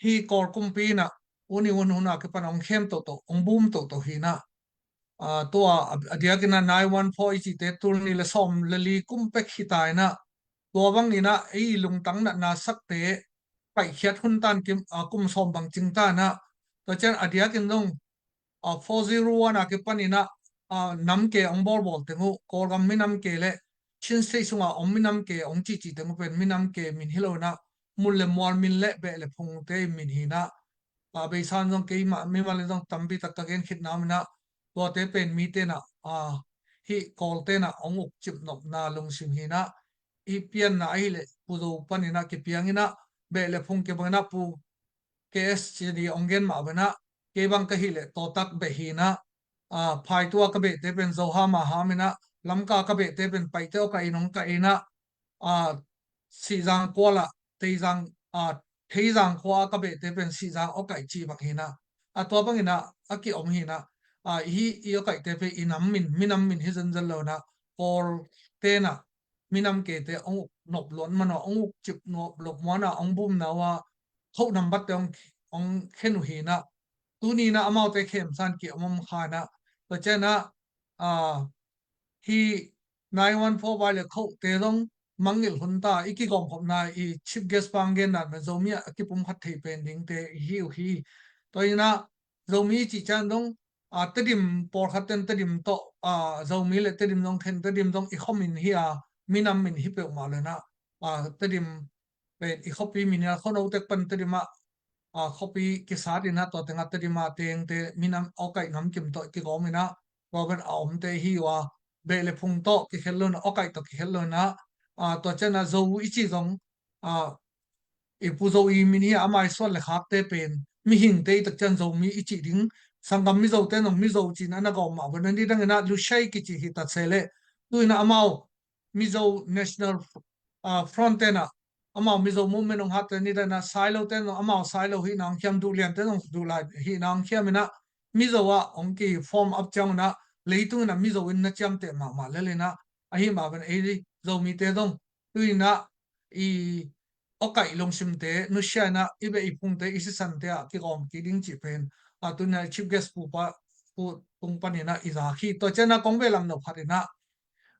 hih Kawl kumpi inah uni un huna kipan hong khem tohtoh hong bum tohtoh hinah a tua a diakinah nine one four i cihte tul nih le sawm le li kum pek hita inah tua bang inah ei lungtang natna sakte paihkhiat hun tan kim a kum sawm bang cing ta inah tua cian a diakin zong a four zero one a kipan inah a, nam ke hong bawlbawl teng uh, Kawlgam minam ke le Chin State sungah om minam ke hong cihcih teng uh pen minam ke min hi lo inah, mun le mual min le beh le phungte min hi inah, a, beisan zong keimah mimal in zong tampi tak ka gen khitna om inah, tuate pen mite inah, a, hih Kawlte inah hong ukcip nopna lungsim hi inah, i pianna ahih leh Pu Zo pan inah kipiang inah, beh le phung kibang inah Pu K S C D hong gen mah bang inah, kei bang ka hih leh Tawtak beh hi inah, a, phaitu a ka behte pen Zo Ham a Ham inah, Lamka ka behte pen Paite awkaih in hong kaih inah, a, Sihzang kual ah, Teizang, a, Theizang khua a ka behte pen Sihzang awkaih cih bang hi inah, a, tua bang inah a kiom hi inah, a, hih i awkaihte pen i nam min, minam min hi zenzen lo inah, Kawlte inah minam kete hong uk nop luat man uh a, hong ukcip nop luat man uh a, hong bumna uh a, khoh nambatte hong, hong khen uh hi inah, tuni inah amaute khemsa in kiom om kha inah, tua ciang inah, a, hih nine one four Y le khohte zong mangngilh hun ta, i kigawmkhopna i chief guest pa hong gen dan pen Zomi ah a kipumkhat thei pen dingte i hi uh hi. Tua inah Zomi i cih ciang dong, a, Tedim pawlkhat ten Tedim tawh, a, Zomi le Tedim zong khen, Tedim zong i khuamin hi a, minam min hi peuhmah lo inah, a, Tedim pen i khuapi min hi a, Khuano tek pan Tedim ah, a, khuapi kisat inah, tua tengah Tedim a tengte minam awkaih namkim tawh kigawm inah, tua pen a omte hi uh a, beh le phung tawh kikhel lo inah, awkaih tawh kikhel lo inah, a, tua ciang inah Zo i cih zong, a, i Pu Zo i min hi a, ama i suan le khakte pen mihingte i tak ciang Zomi i cih ding, sanggam Mizote zong Mizo ci inah na gawm mah bang inah, nidang inah Lushai kici hi ta se leh, tu inah amau Mizo National, a, Front te inah, amau Mizo Movement hong hatte, nidang inah Sailote zong amau Sailo hihna hong khiam, Duhliante zong Duhlai hihna hong khiam inah, Mizo ah hong ki form up ciang inah, leitung inah Mizo in na ciamteh mahmah lel inah, ahi mah bang inah ei Zomite zong tu inah i awkaih lungsimte nusia inah, i beh i phungte, i sisante ah kigawm kik ding cih pen, a, tu inah i chief guest pu pa, Pu Tung pan inah i zak hi. Tua ciang inah kong vei lam no khat inah,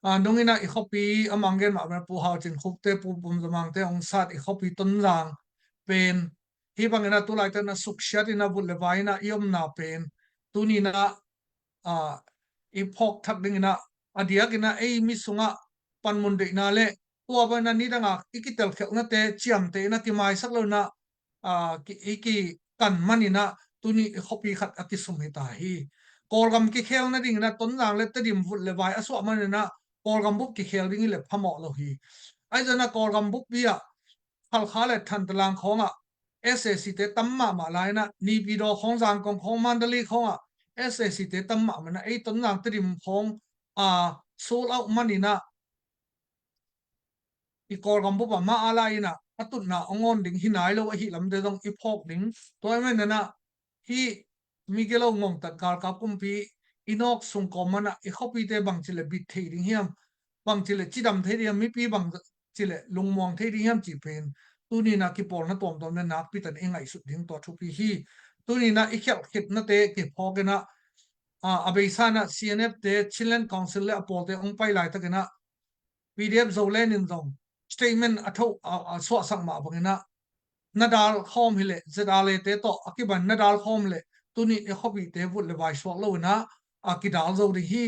a, nung inah i khuapi a mang gen mah bang inah Pu Hau Cin Khukte, Pu Pum Za Mangte hong sat i khuapi Tonzang pen, hih bang inah tu laitak inah suksiat inah vut le vai inah i omna pen, tuni inah, a, i phawk thak ding inah, a diak inah ei mi sungah panmun deihna le tua bang inah nidang a i kitelkhialhnate ciamteh inah kimaisak lo inah, a, ki, i kikan man inah tuni i khuapi khat a kisum hi ta hi. Kawlgam kikhel nading inah Tonzang le Tedim vut le vai a suah man inah Kawlgam bup kikhel ding hi leh phamawh lo hi. Ahi zong inah Kawlgam buppi ah Halkha le Thantlang khawngah S A C te tam mahmah lai inah, Naypyidaw khawng, Zangkong khawng, Mandalay khawngah S A C te tam mahmah inah, ei Tonzang Tedim khawng, a, sold out man inah, i Kawlgam bup ah mah a lai inah a tutna hong awn ding hi nai lo ahih lamte zong i phawk ding. Tua ahih manin inah hih migilo ngongtat galkap kumpi i nawk sung kawm man ah i khuapite bangci le bit thei ding hiam, bangci le cidam thei ding hiam, mipi bangci le lungmuang thei ding hiam cih pen tuni inah kipawlna tuamtuam le nakpi tak in i ngaihsut ding tua thupi hi. Tuni inah i khialh khitnate kiphawk inah, a, a beisa inah C N F te, Chinland Council le a pawlte hong pai laitak inah P D F Zoland in zong statement a tho, a, a suahsak mah bang inah, na dal khawm hi leh Z R A te tawh a kiban na dal khawm leh tuni i khuapite vut le vai suak lo inah a kidal zo ding hi.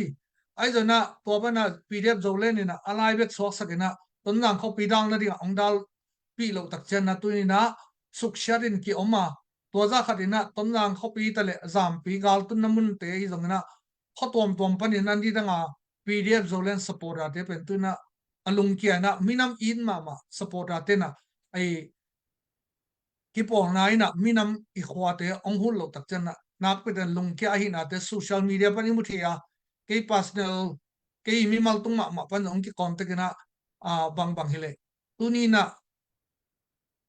Ahi zong inah tua bang inah P D F Zoland inah a lai bek suaksak inah Tonzang khuapi dal nading ah hong dalpih loh tak ciang inah tuni inah suksiat in kiom a, tua zah khat inah Tonzang khuapi ta le Zampi galtunna munte ahi zong inah khua tuamtuam pan inah nidang a P D F Zoland supporter te pen tu inah a lungkia inah minam it mahmah supporter te inah, ei, kipawlna inah minam i khuate hong huh loh tak ciang inah nakpi tak in lungkia ahihnate social media pan i mu thei a, kei personal, kei mimal tung mahmah pan hong ki contact inah, a, bangbang hi leh tuni inah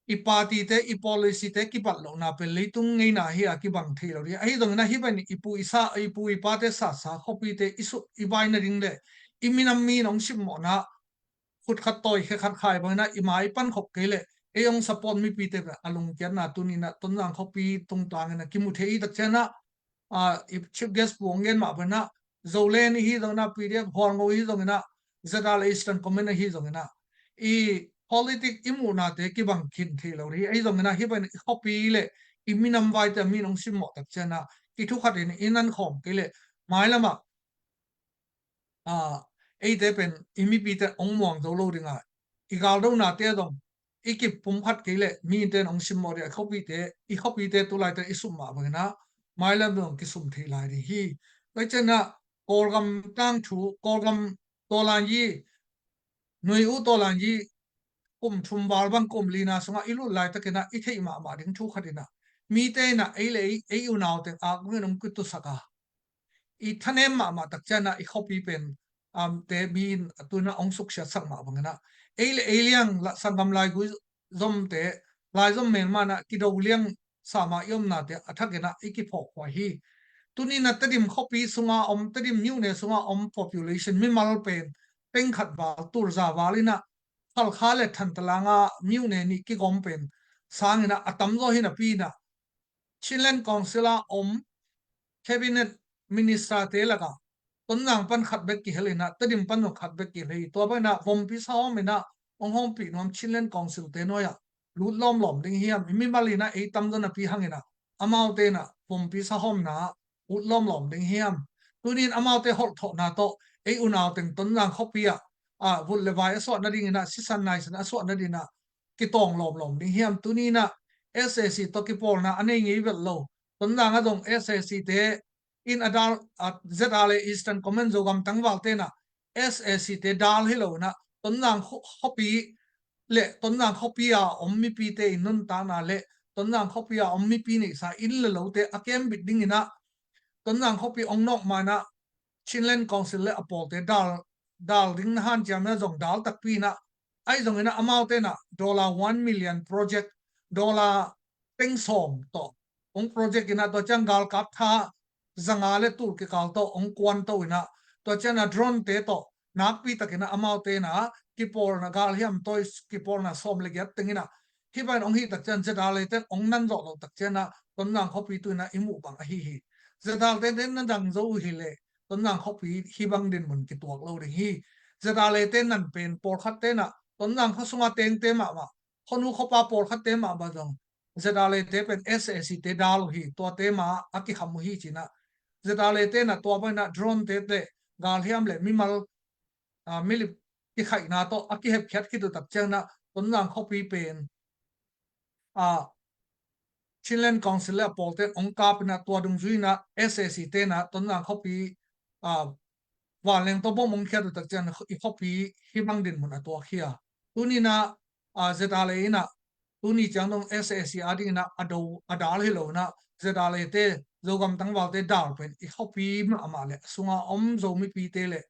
i party te, i policy te kibat lohna pen leitung ngeina hi a kibang thei lo ding. Ahi zong inah hih bang inah i pu i sa, i pu i pate sasa khuapite i sut i vai nading le i minam mi in hong simmawhna khut khat tawi khe khat khai bang inah i mai pan khop kei leh ei hong support mipite pen a lungkiatna tuni inah Tonzang khuapi tungtang inah kimu thei i tak ciang inah, a, i chief guest pu hong gen mah bang inah Zoland i hi zong inah, P D F Hualngo i hi zong inah, Z R A Eastern Command i hi zong inah, i politic i muhnate kibang khin thei lo ding hi. Ahi zong inah hih bang inah i khuapi le i minam vaite a mi in hong simmawh tak ciang inah kithu khat in i nan khawm kei leh mailam ah eite pen i mipite hong muang zo lo ding a, i galdonate zong i kipumkhat kei leh mite in hong simmawh ding a, i khuapite, i khuapite tulaite i sum mah bangin ah mailam zong kisum thei lai ding hi. Tua ciangin ah Kawlgam tangthu, Kawlgam tawlanyi, Nui U tawlanyi kum thum val bang kum lina sungah i lut laitakin ah i theih mahmah ding thu khat in ah, mite in ah ei le ei, ei unau teng ak bangin hong kitusak a, i thanem mahmah tak ciangin ah i khuapi pen, um, te mi in a tu in ah hong suksiatsak mah bangin ah, ei le ei liang la sanggam laigui zomte, laizom melma in ah kido liang sama i omnate a thakin ah i kiphawkhuai hi. Tuni in ah Tedim khuapi sunga om, Tedim myone sunga om population mimal pen teng khat val, tul za val in ah Khalkha le Thantalanga myone nih kigawm pen sangin ah a tamzaw hi napi in ah Chinland Council a om Cabinet Minister te lakah Tonzang pan khat bek kihel in ah, Tedim pan zong khat bek kihel hi. Tua bangin ah vompi sahawm in ah hong hawmpih nuam Chinland Council te nuai ah lut lawmlawm ding hiam? I mimal in ah ei tamzaw napi hangin ah amaute in ah vompi sahawmna ah ut lawmlawm ding hiam? Tuni in amaute holhthawhna tawh ei unau teng Tonzang khuapi ah, ah, vut le vai a suah nadingin ah, sisan naisan a suah nadingin ah kitawng lawmlawm ding hiam? Tuni in ah SAC tawh kipawlna a nei ngei vet lo. Tonzang ah zong SAC te in a dal, a, ZRA le Eastern Command Zogam tangvalte in ah SAC te dal hi lo in ah Tonzang khuapi le Tonzang khuapi a om mipite i nuntakna le Tonzang khuapi a om mipi neihsa inn le lote a kembit dingin ah Tonzang khuapi hong nawk ma in ah Chinland Council le a pawlte dal, dal ding na hanciam in ah zong dal takpi in ah, ahi zongin ah amaute in ah dollar one million project, dollar teng sawm tawh hong project in ah, tua ciang galkap tha zanga le tul kikal tawh hong kuanto in ah, tua ciang ah drone te tawh nakpi takin ah amaute in ah kipawlna galhiam tawi kipawlna sawm le giat teng in ah, hih bangin hong hih tak ciang ZRA le ten hong nan zawh loh tak ciang ah Tonzang khuapi tu in ah i muh bang ahi hi. ZRA le ten na dang zo uh hi leh Tonzang khuapi hih bang dinmun kituak lo ding hi. ZRA le ten nan pen pawlkhat ten ah Tonzang khua sunga tengte mahmah, khuanu khuapa pawlkhatte mahmah zong ZRA le te pen SAC te dal uh hi, tuate mah a kikham uh hi ci in ah, ZRA le ten ah tua bangin ah drone te le galhiam le mimal, ah, milip kikhaihna tawh a kihepkhiat khit uh tak ciang in ah Tonzang khuapi pen, ah, Chinland Council le a pawlte in hong kap in ah tua dungzui in ah SAC te in ah Tonzang khuapi, ah, vanleng tawh bom hong khiat uh tak ciang in ah i khuapi hih bang dinmun a tuak hi a. Tuni in ah, ah, ZRA le in ah tuni ciang dong SAC a dingin ah a do, a dal hi lo in ah ZRA le te, Zogam tangvalte dal pen i khuapi mahmah le a sunga om Zo mipite le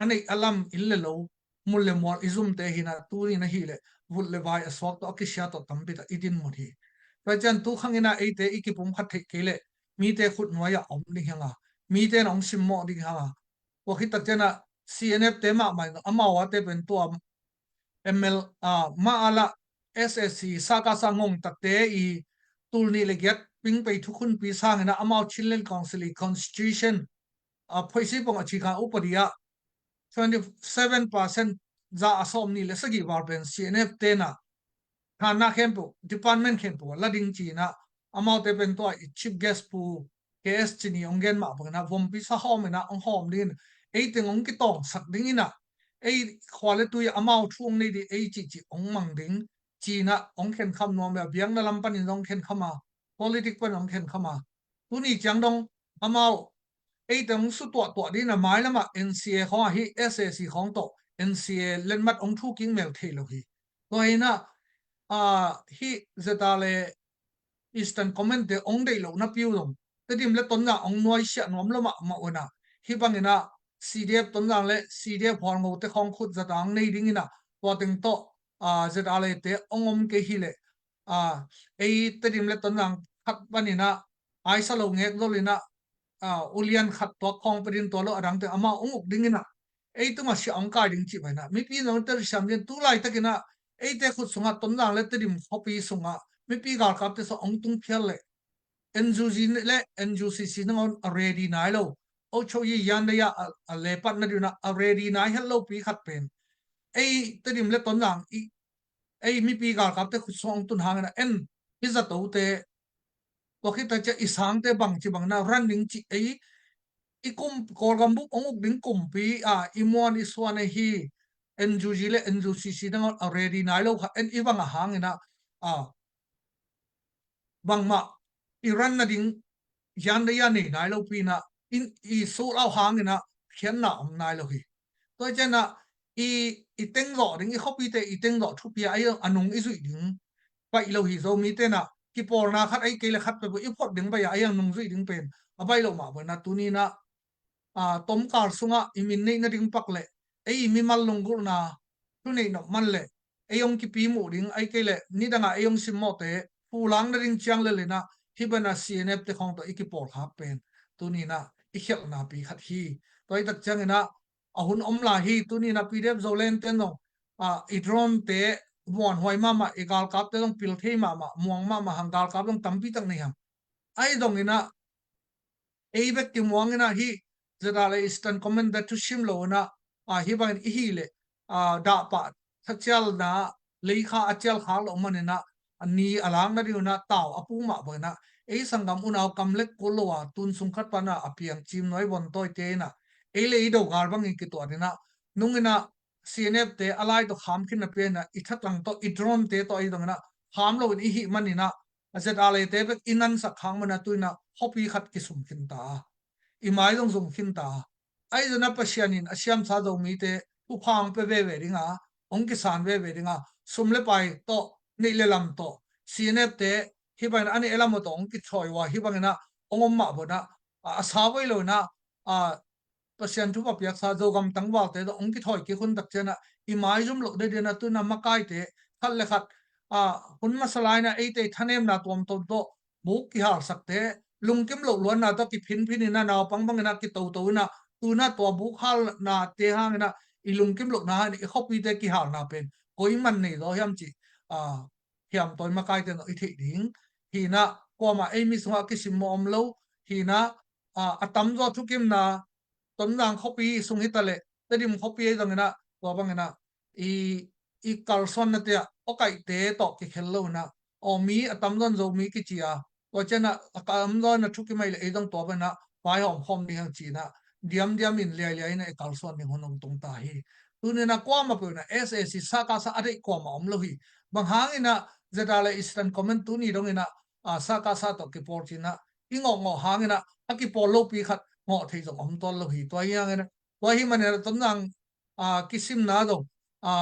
a neih a lam inn le lo, mul le mual i zumte hi in ah tuni in ah hi leh vut le vai a suak tawh a kisia tawh tampi tak i dinmun hi. Tua ciang tu khang in ah eite i kipumkhat theih kei leh mite khut nuai ah om ding hi hang a, mite in ah hong simmawh ding hi hang a. Tua khit tak ciang ah CNF te mahmah in ah amau a te pen tua ML, ah, mah a lah SAC, SACU ngongtakte i tul nih le giat pingpei thukhunpi sangin ah amau Chinland Council i constitution, ah, phoisi pong a cika upadi ah twenty seven percent, za a sawm nih le sagih val pen CNF te in ah thanna khempeuh, department khempeuh ah la ding ci in ah, amaute pen tua i chief guest Pu K S Cini hong gen mah bangin ah vompi sahawm in ah hong hawm dingin, ei teng hong kitawngsak dingin ah, ei khua le tui ah amau thu hong nei ding, ei cihcih hong mang ding ci in ah hong khenkham nuam a, biakna lam panin zong hong khenkham a, politic panin hong khenkham a. Tuni ciang dong amau ei teng hong sutuahtuah dingin ah mailam ah NCA khawng ah hih SAC khawng tawh NCA letmat hong thu kik mel thei lo hi. Tua hi in ah, ah, hih ZRA le Eastern Command te hong deih loh napi uh zong Tedim le Tonzang hong nuaisiah nuam lo mahmah uh in ah, hih bangin ah CDF Tonzang le CDF Hualngo te khawng khut zat a hong nei dingin ah tua teng tawh, ah, ZRA le te hong om kei hi leh, ah, ei Tedim le Tonzang khat panin ah aisa lo ngek zol in ah, ah, ulian khat tuak khawng pia ding, tua lo a dangte amau hong uk dingin ah, ei tungah siah hong kai ding cih bangin ah mipi zong tel siam ding. Tu laitakin ah eite khut sungah Tonzang le Tedim khuapi sungah mipi galkapte sung hong tung phial leh NUG le NUCC nangawn a ready nai lo, ochoyi yan le ya a, a lepat nadingin ah a ready nai het lopi khat pen ei Tedim le Tonzang i, ei mipi galkapte khut sung hong tun hangin ah en i zatote, tua khit tak ciang i sangte bangci bangin ah ran ding cih ei i kum Kawlgam bup hong uk ding kumpi a i muan i suan ahi NUG le NUCC dang a ready nai lo kha en i vang a hangin ah, a bangmah i ran nading yan da yan nei nai lo pi in ah, i sulh uh hangin ah khiatna om nai lo hi. Tua ciang ah i, i tengzawh ding, i khuapite i tengzawh thupi a, a nung i zuih ding baih lo hi. Zomite in ah kipawlna khat ahih kei leh khat peuh i phot ding baih a, a nung zuih ding pen a baih loh mah bangin ah tuni in ah, a, tomkal sungah i min neih nading pak leh ei i mimal lunggulhna thuneih nop man leh ei hong kipi muh ding, ahih kei leh nidangah ei hong simmawhte pulak nading ciang lel in ah hih bangin ah CNF te khawng tawh i kipawlkhak pen tuni in ah i khialhna pi khat hi. Tua hi tak ciangin ah a hun om lai hi. Tuni in ah PDF Zoland te zong, a, i drone te muanhuai mahmah, i galkapte zong pil thei mahmah, muang mahmah hang, galkap zong tampi tak nei hang. Ahi zongin ah ei bek kimuang in ah hih ZRA Eastern Command te thusim lo in ah, a, hih bangin i hih leh, a, dah pah thacialna leikha a cial khak loh manin ah a ni a lak nading un ah tau a puk mah bangin ah ei sanggam unau kam lek kul lo a tun sung khat pan ah a piang cim nuai von tawite in ah ei le ei do gal bangin kituat in ah nung in ah CNF te a lai tawh kham khin na pen ah i thatang tawh i drone te tawh ahi zongin ah kham lo in i hih manin ah ZRA te bek i nansak khak manin ah tu in ah khuapi khat kisum khin ta a, i mai zong zum khin ta a. Ahi zongin ah Pasian in a siamsa Zomite thupha hong pia veve ding a, hong kisan veve ding a, sum le pai tawh, neih le lam tawh, CNF te hih bangin a neih a lam tawh hong kithawi uh a, hih bangin ah hong om mah bangin ah, a, a sa voi lo in ah, a, Pasian thupha piaksa Zogam tangvalte tawh hong kithawi kik hun tak ciang ah i maizum loh dede in ah tu in ah makaite khat le khat, a, hun masa lai in ah eite i thanemna tuamtuam tawh buk kihalsakte, lungkim loh luanna tawh kiphinphin in ah naupang bangin ah kitoto in ah tu in ah tua buk halnate hangin ah i lungkim lohna hangin i khuapite kihalna pen koi man nei zaw hiam cih, a, hiam tawi makaite in ah i theih ding hi in ah, kuamah ei mi sungah a kisimmawh om lo hi in ah, a, a tamzaw thukimna Tonzang khuapi sung hi ta leh Tedim khuapi ahi zongin ah tua bangin ah i, i kalsuanna te ah awkaihte tawh kikhel lo in ah, aw mi a tamzaw in Zomi kici a, tua ciang ah a tamzaw in a thukim ahih leh ei zong tua bangin ah vaihawm khawm ding hi hang ci in ah diamdiam in liailiai in ah i kalsuan ding hun hong tung ta hi. Tuni in ah kuamah peuh in ah SAC, SAKSA a deih kuamah om lo hi. Bang hangin ah ZRA le Eastern Command tuni dongin ah, a, SAKSA tawh kipawl ci in ah i ngawhngawh hangin ah a kipawl lopi khat ngawh thei zong om tuan lo hi. Tua hi hangin ah, tua hi manin ah Tonzang, a, kisimna zong, a,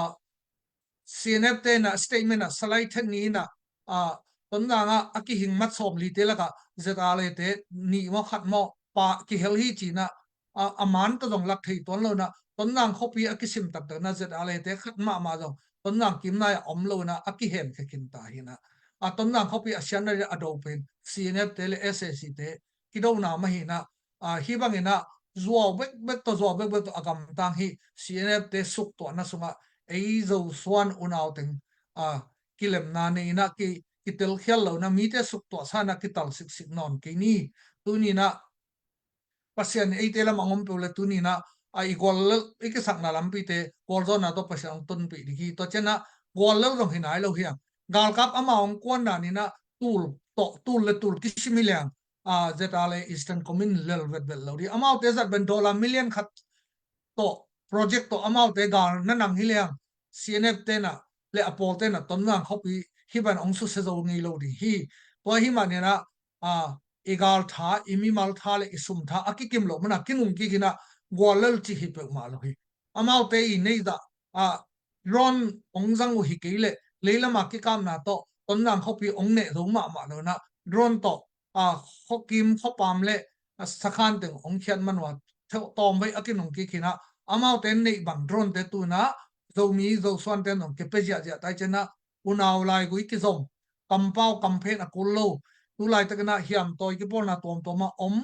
CNF te in ah statement ah Salai Then Ni in ah, a, Tonzang ah a kihing mat sawmli te lakah ZRA te nih maw khat maw pa kihel hi ci in ah, a, a man tawh zong lak thei tuan lo in ah Tonzang khuapi a kisim taktak in ah ZRA te khat mahmah zong Tonzang kimnai ah om lo in ah a kihemkhia khin ta hi in ah, a, Tonzang khuapi a siatna ding a do pen CNF te le SAC te kidona mah hi in ah, a, hih bangin ah zuau bekbek tawh zuau bekbek tawh a gamtang hi. CNF te suktuahna sungah ei Zosuan unau teng, a, kilemna nei in ah ki, kitelkhial lo in ah mite suktuahsa in ah kital siksik nawn kei ni. Tuni in ah Pasian in eite lam a hong om peuh leh tuni in ah, a, i guallel i kisakna lampite gualzawhna tawh Pasian hong tonpih ding hi. Tua ciang ah guallel zong hi nai lo hi hang. Galkap amau hong kuan dan in ah tul tawh, tul le tul kisim hi leng, a, ZRA le Eastern Command lel vetvet lo ding. Amaute zat pen dollar million khat tawh project tawh amaute gal na nang hi leng CNF te in ah le a pawlte in ah Tonzang khuapi hih bangin hong susia zo ngei lo ding hi. Tua hi manin ah, a, i gal tha, i mimal tha le i sum tha a kikim loh manin ah kinung kik in ah guallel cih hi peuhmah lo hi. Amaute i neih zah, a, drone hong zang uh hi kei leh leilam a kikapna tawh Tonzang khuapi hong neh zo mahmah lo in ah drone tawh, a, khuakim khuapam le, a, sakhan teng hong khiat man uh a, tawmvei a kinung kik hi in ah amaute neih bang drone te tu in ah Zomi Zosuan te in zong kipia ziahziah ta hi. Ciang ah unau laigui kizom, kampau kamphen a kul lo, tu laitak in ah hiam tawi kipawlna tuamtuam ah om,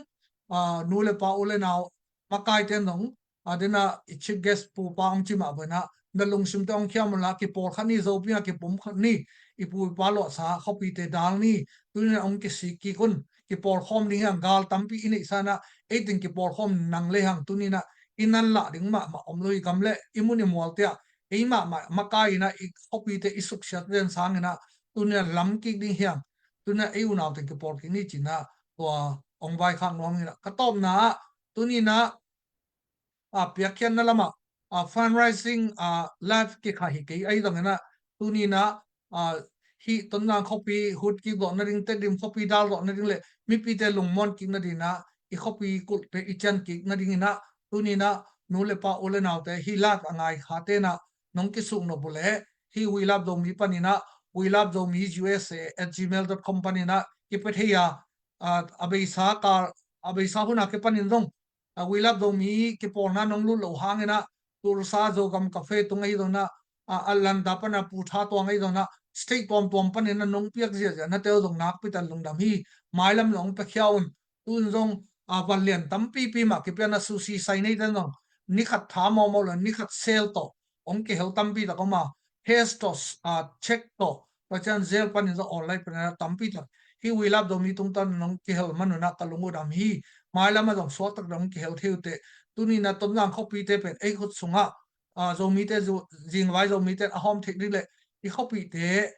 a, nu le pa, u le nau, makaite in zong, a, den ah i chief guest pupa hong ci mah bangin ah na lungsimte hong khiam unla, kipawl khat ni, Zopi ah kipum khat ni, i pu i pa luahsa khuapite dal ni. Tuni in ah hong kisik kik un. Kipawl khawm ding hi hang, gal tampi i neihsa in ah ei teng kipawl khawm nang lei hang. Tuni in ah i nan lah ding mahmah om lo hi. Gam le i mun i mualte ah ei mahmah makai in ah i khuapite i suksiat zen sangin ah tuni in ah lam kik ding hi hang. Tuni in ah ei unau teng kipawl kik ni ci in ah tua hong vaikhak nuam ing in ah, ka tawpna ah Tuni-in ah, a, piakkhiatna lamah, a, fundraising, a, live kikha hi kei ahi zongin ah, tuni-in ah, a, hih Tonzang khuapi hun kikzawh nading, Tedim khuapi dal zawh nading le mipite lungmuan kik nadingin ah, i khuapi kulhte i cian kik nadingin ah, tuni-in ah nu le pa, u le naute, hih live a ngai khate in ah nong kisuknop uh leh, hih We Love Zomi panin ah, we love zomi U S A at gmail dot com panin ah kipia thei a, a, a beisa kal, a beisa hun a kipanin zong, a, We Love Zomi kipawlna nong lut loh hangin ah, Tulsa Zogam Cafe tung ahi zongin ah, a, Atlanta pan a Pu Tha Tuang ahi zongin ah, state tuamtuam panin ah nong piak ziahziah nate uh zong nakpi takin lungdam hi. Mailam zong hong piakhia un. Tu-in zong, a, vanlian tampipi mah kipia in ah, sushi sai neite in zong ni khat tha mawkmawk le ni khat sale tawh hong kihel tampi tak om a, hair tawh, a, check tawh, tua ciang gel panin zong online panin ah tampi tak. Hih We Love Zomi tungtawn in hong kihel man un ah ka lung uh dam hi. Mailam ah zong suaktakin hong kihel thei uh teh. Tuni-in ah Tonzang khuapite pen ei khut sungah, a, Zomite zu-, zingvai Zomite in a hawm theih ding le i khuapite,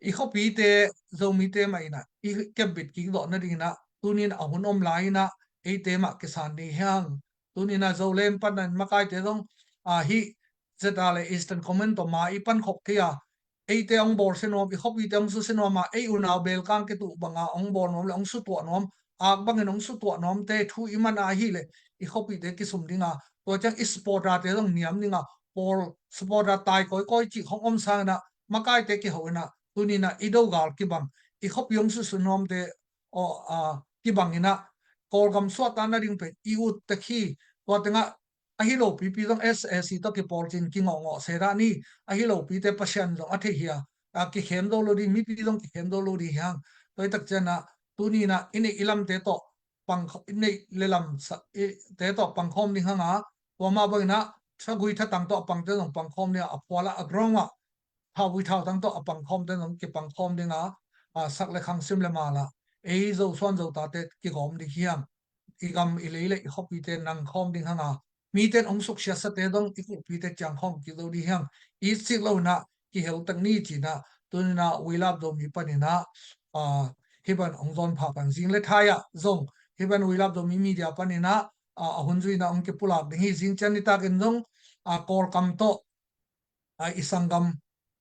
i khuapite Zomite mah in ah i kepbit kik zawh nadingin ah tuni-in a hun om lai-in ah eite mah kisan ding hi hang. Tuni-in ah Zoland panin makaite zong, a, hih ZRA Eastern Command tawh ma i pankhop kei a, eite hong bawlsia nuam, i khuapite hong susia nuam a, ei unau belkang kituh banga hong bawl nuam le hong sutuah nuam, ak bangin hong sutuah nuamte thu i man ahih leh i khuapite kisum ding a, tua ciang i supporter-te zong niam ding a, pawl supporter tai kawikawi cih hong om sangin ah makaite kiho in ah tuni-in ah i dogal kibang, i khuapi hong susia nuamte, aw, a, kibangin ah Kawlgam suahtakna ding pen i ut tek hi. Tua tengah ahi lopipi zong SAC tawh kipawlcin kingawhngawh se dah ni. Ahi lopite Pasian zong a thei hi a, a, kikhem zo lo ding, mipi zong kikhem zo lo ding hi hang. Tua hi tak ciangin ah tuni-in ah i neih i lamte tawh pang, i neih le lam sa-, i, te tawh pangkhawm ding hang a, tua mah bangin ah thagui thatang tawh a pangte zong pangkhawm ding a, a phual ah a ground ah thauvui thautang tawh a pangkhawmte zong kipangkhawm ding a, a, sak le khang, sim le mal ah ei Zosuan Zotate kigawm ding hi hang. I gam i lei le i khuapite nangkhawm ding hang a, mite in hong suksiatsate zong i kulhpite ciangkhawm kik zo ding hi hang. It sik loin ah kihel tek ni ci-in ah tuni-in ah We Love Zomi panin ah, a, hih bang hong zawn phapang zing le thai ah zong hih bang We Love Zomi Media panin ah, a, a hun zui-in ah hong kipulak ding hi. Zing ciang nitakin zong, a, Kawlkam tawh, a, i sanggam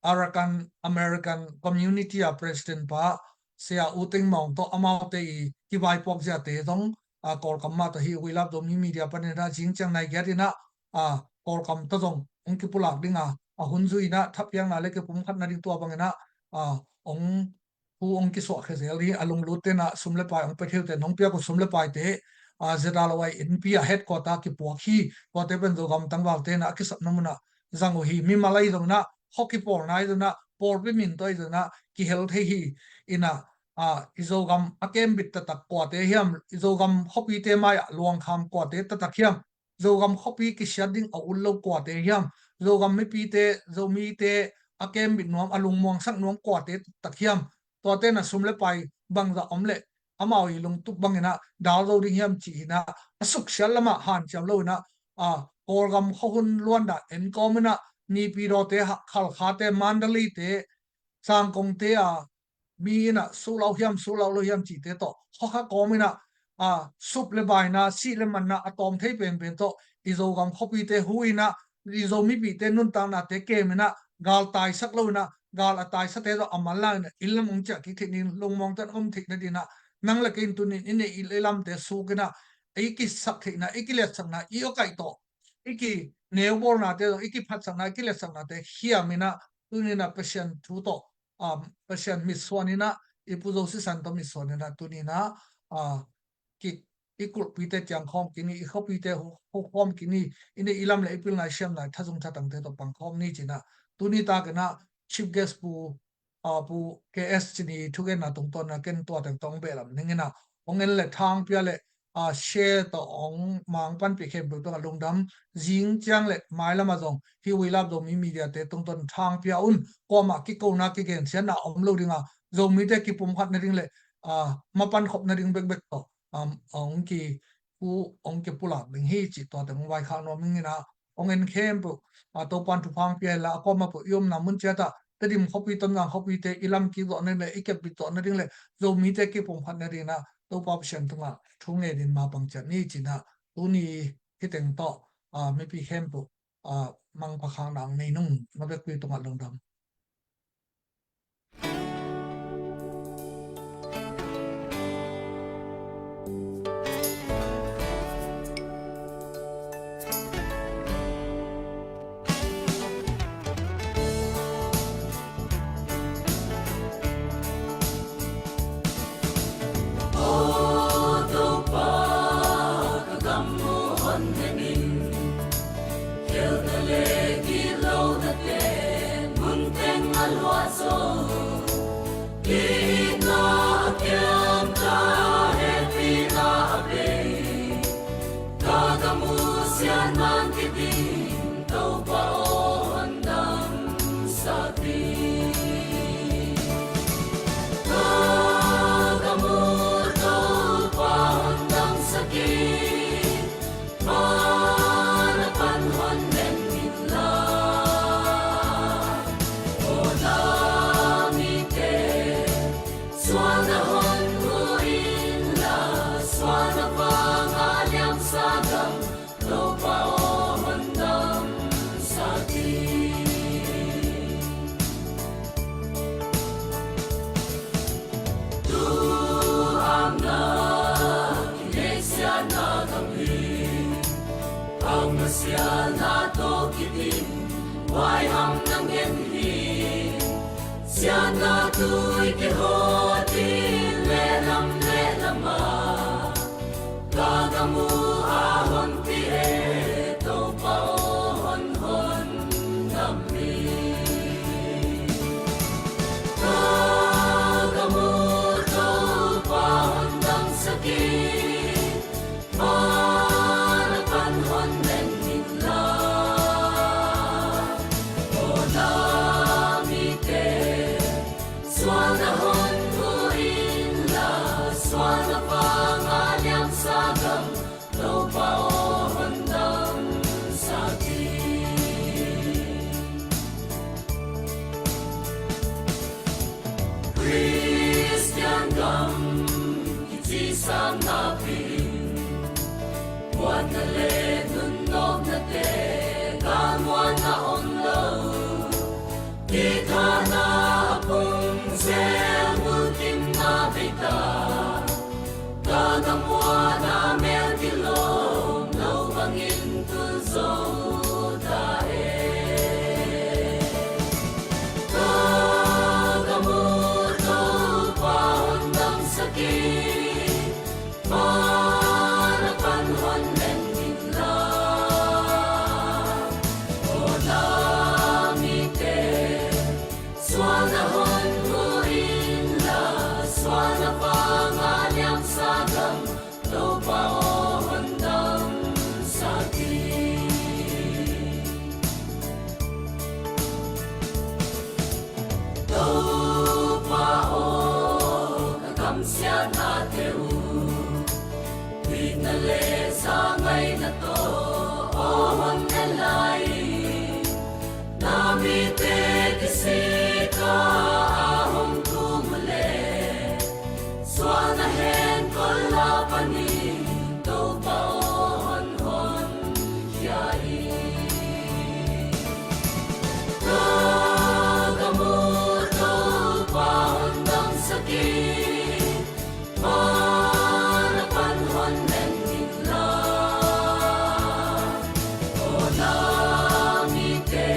Arakan American Community a president pa Sia U Teng Mawng tawh amaute i kivaipuak ziate zong, a, Kawlkam mah tawh hih We Love Zomi Media panin ah zing ciang nai giat in ah, a, Kawlkam tawh zong hong kipulak ding a, a hun zui-in ah thapiakna le kipumkhatna ding tua bangin ah, a, hong thu hong kisuahkhia zel hi. A lunglut te'n ah sum le pai hong pia thei uh teh, nong piak uh sum le paite, a, ZRA i innpi a headquarter kipuak hi. Tuate pen Zogam tangvalte in ah a kisapna mun ah zang uh hi. Mimal ahi zongin ah, khua kipawlna ahi zongin ah, pawlpi min tawh ahi zongin ah kihel thei hi. In ah, a, i Zogam a kembit taktak kuate hiam, i Zogam khuapite mai-ah luangkham kuate taktak hiam, Zogam khuapi kisiat ding a ut lo kuate hiam, Zogam mipite, Zomite a kembit nuam, a lungmuangsak nuam kuate taktak hiam, tuate in ah sum le pai bangzah om leh amau i lungtup bangin ah dal zo ding hiam ci-in ah, a suksiat lamah hanciam loin ah, a, Kawlgam khuahun luandan en kawmin ah, Naypyitawte, Khalkhate, Mandalayte, Zangkongte a mi in ah sulau hiam, sulau lo hiam cihte tawh, khua kha kawmin ah, a, sup le baina, sih le manna a tawm thei penpen tawh i Zogam khuapite hu in ah, i Zo mipite nuntaknate kemin ah, gal taisak loin ah, gal a taisate tawh a manlang in ah, inn lam hong ciah kik theih nading, lungmuang takin om theih nadingin ah, nang le kei in tuni-in i neih i lamte suk in ah, i kisak theihna, i kiletsakna, i awkaih tawh i kineu bawlnate tawh, i kiphatsakna, i kiletsaknate khiam in ah, tuni-in ah Pasian thu tawh, um, Pasian mitsuan in ah, i Pu Zo Sisan tawh mitsuan in ah, tuni-in ah, a, ki, i kulhpite ciangkhawm kik ni, i khuapite hu, hukhawm kik ni, i neih i lam le i pilna, i siamna, i thazung thatangte tawh pangkhawm ni ci-in ah, tuni takin ah chief guest Pu, a, Pu K S Cin i thugenna tungtawn in ah ken tua teng tawh hong behlap ning in ah, hong en le thangpia le, a, share tawh hong mang panpih khempeuh tungah lungdam. Zing ciang le mailam ah zong hih We Love Zomi Media-te tungtawn thangpia un. Kuamah kikona, kigensiatna om lo ding a, Zomite kipumkhat nading le, a, mapankhop nading bekbek tawh, um, hong ki, pu, hong kipulak ding hi cih tua teng hong vaikhak nuam ing in ah, hong en khempeuh, a, Topa'n thupha hong pia hen la, a kuamah peuh i omna mun ciat ah, Tedim khuapi, Tonzang khuapite i lam kik zawh nading le, i kepbit zawh nading le, Zomite kipumkhat nadingin ah, Topa Pasian tungah thu ngenin mapang ciat ni cinah tuni hih teng tawh, ah, mipi khempeuh, ah, mangpha khakna ang nei nung, na vekpi tungah lungdam. Aw Topa, ka gam uh hon en in, khialhna le gitlonate mun teng a luah zo. Itna a kiam, ka hehpihna a bei, ka gam uh siatna-in kiding, Topa aw hon damsak in. Ka gam uh Topa hon damsak in, man a pan hon en inla. Aw na mite, sualna hon mu inla, sualna vang a liamsa gam, Topa aw hon damsak in. Tu a na kinei siatna gam hi, a na siatna tawh kidim, huai hang na ngen hi. Siatna tui kihawt in, lehlam lehlam ah ka gam uh a hon pia, Topa aw hon hon ngam hi. Ka gam uh Topa hon damsak in, man a pan hon en inla. Aw na mite, sualna hon mu inla, sualna vang a liamsa gam, Topa aw hon damsak in. Khristian gam kici sam napi in, muanna le nunawknate, galmuanna om lo, kithahna a pung zel, mulkimna bei ta, ka gam muanna mel kilawm lo bangin tul zo ta e. Ka gam uh Topa hon damsak in, man a pan hon en inla. Aw na mite, sualna hon mu inla, sualna vang a liamsa gam, Topa aw hon damsak in. Topa aw, ka gam siatnate uh, itna le zangaina tawh aw hon en lai in. Na mite kisik a hong kum uh leh, suahna hen kol la panin Topa aw hon honkhia in. Ka gam uh Topa hon damsak in, man a pan hon en inla. Aw na mite,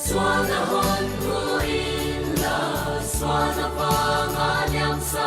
suahna hon mu inla, suahna vang a liamsa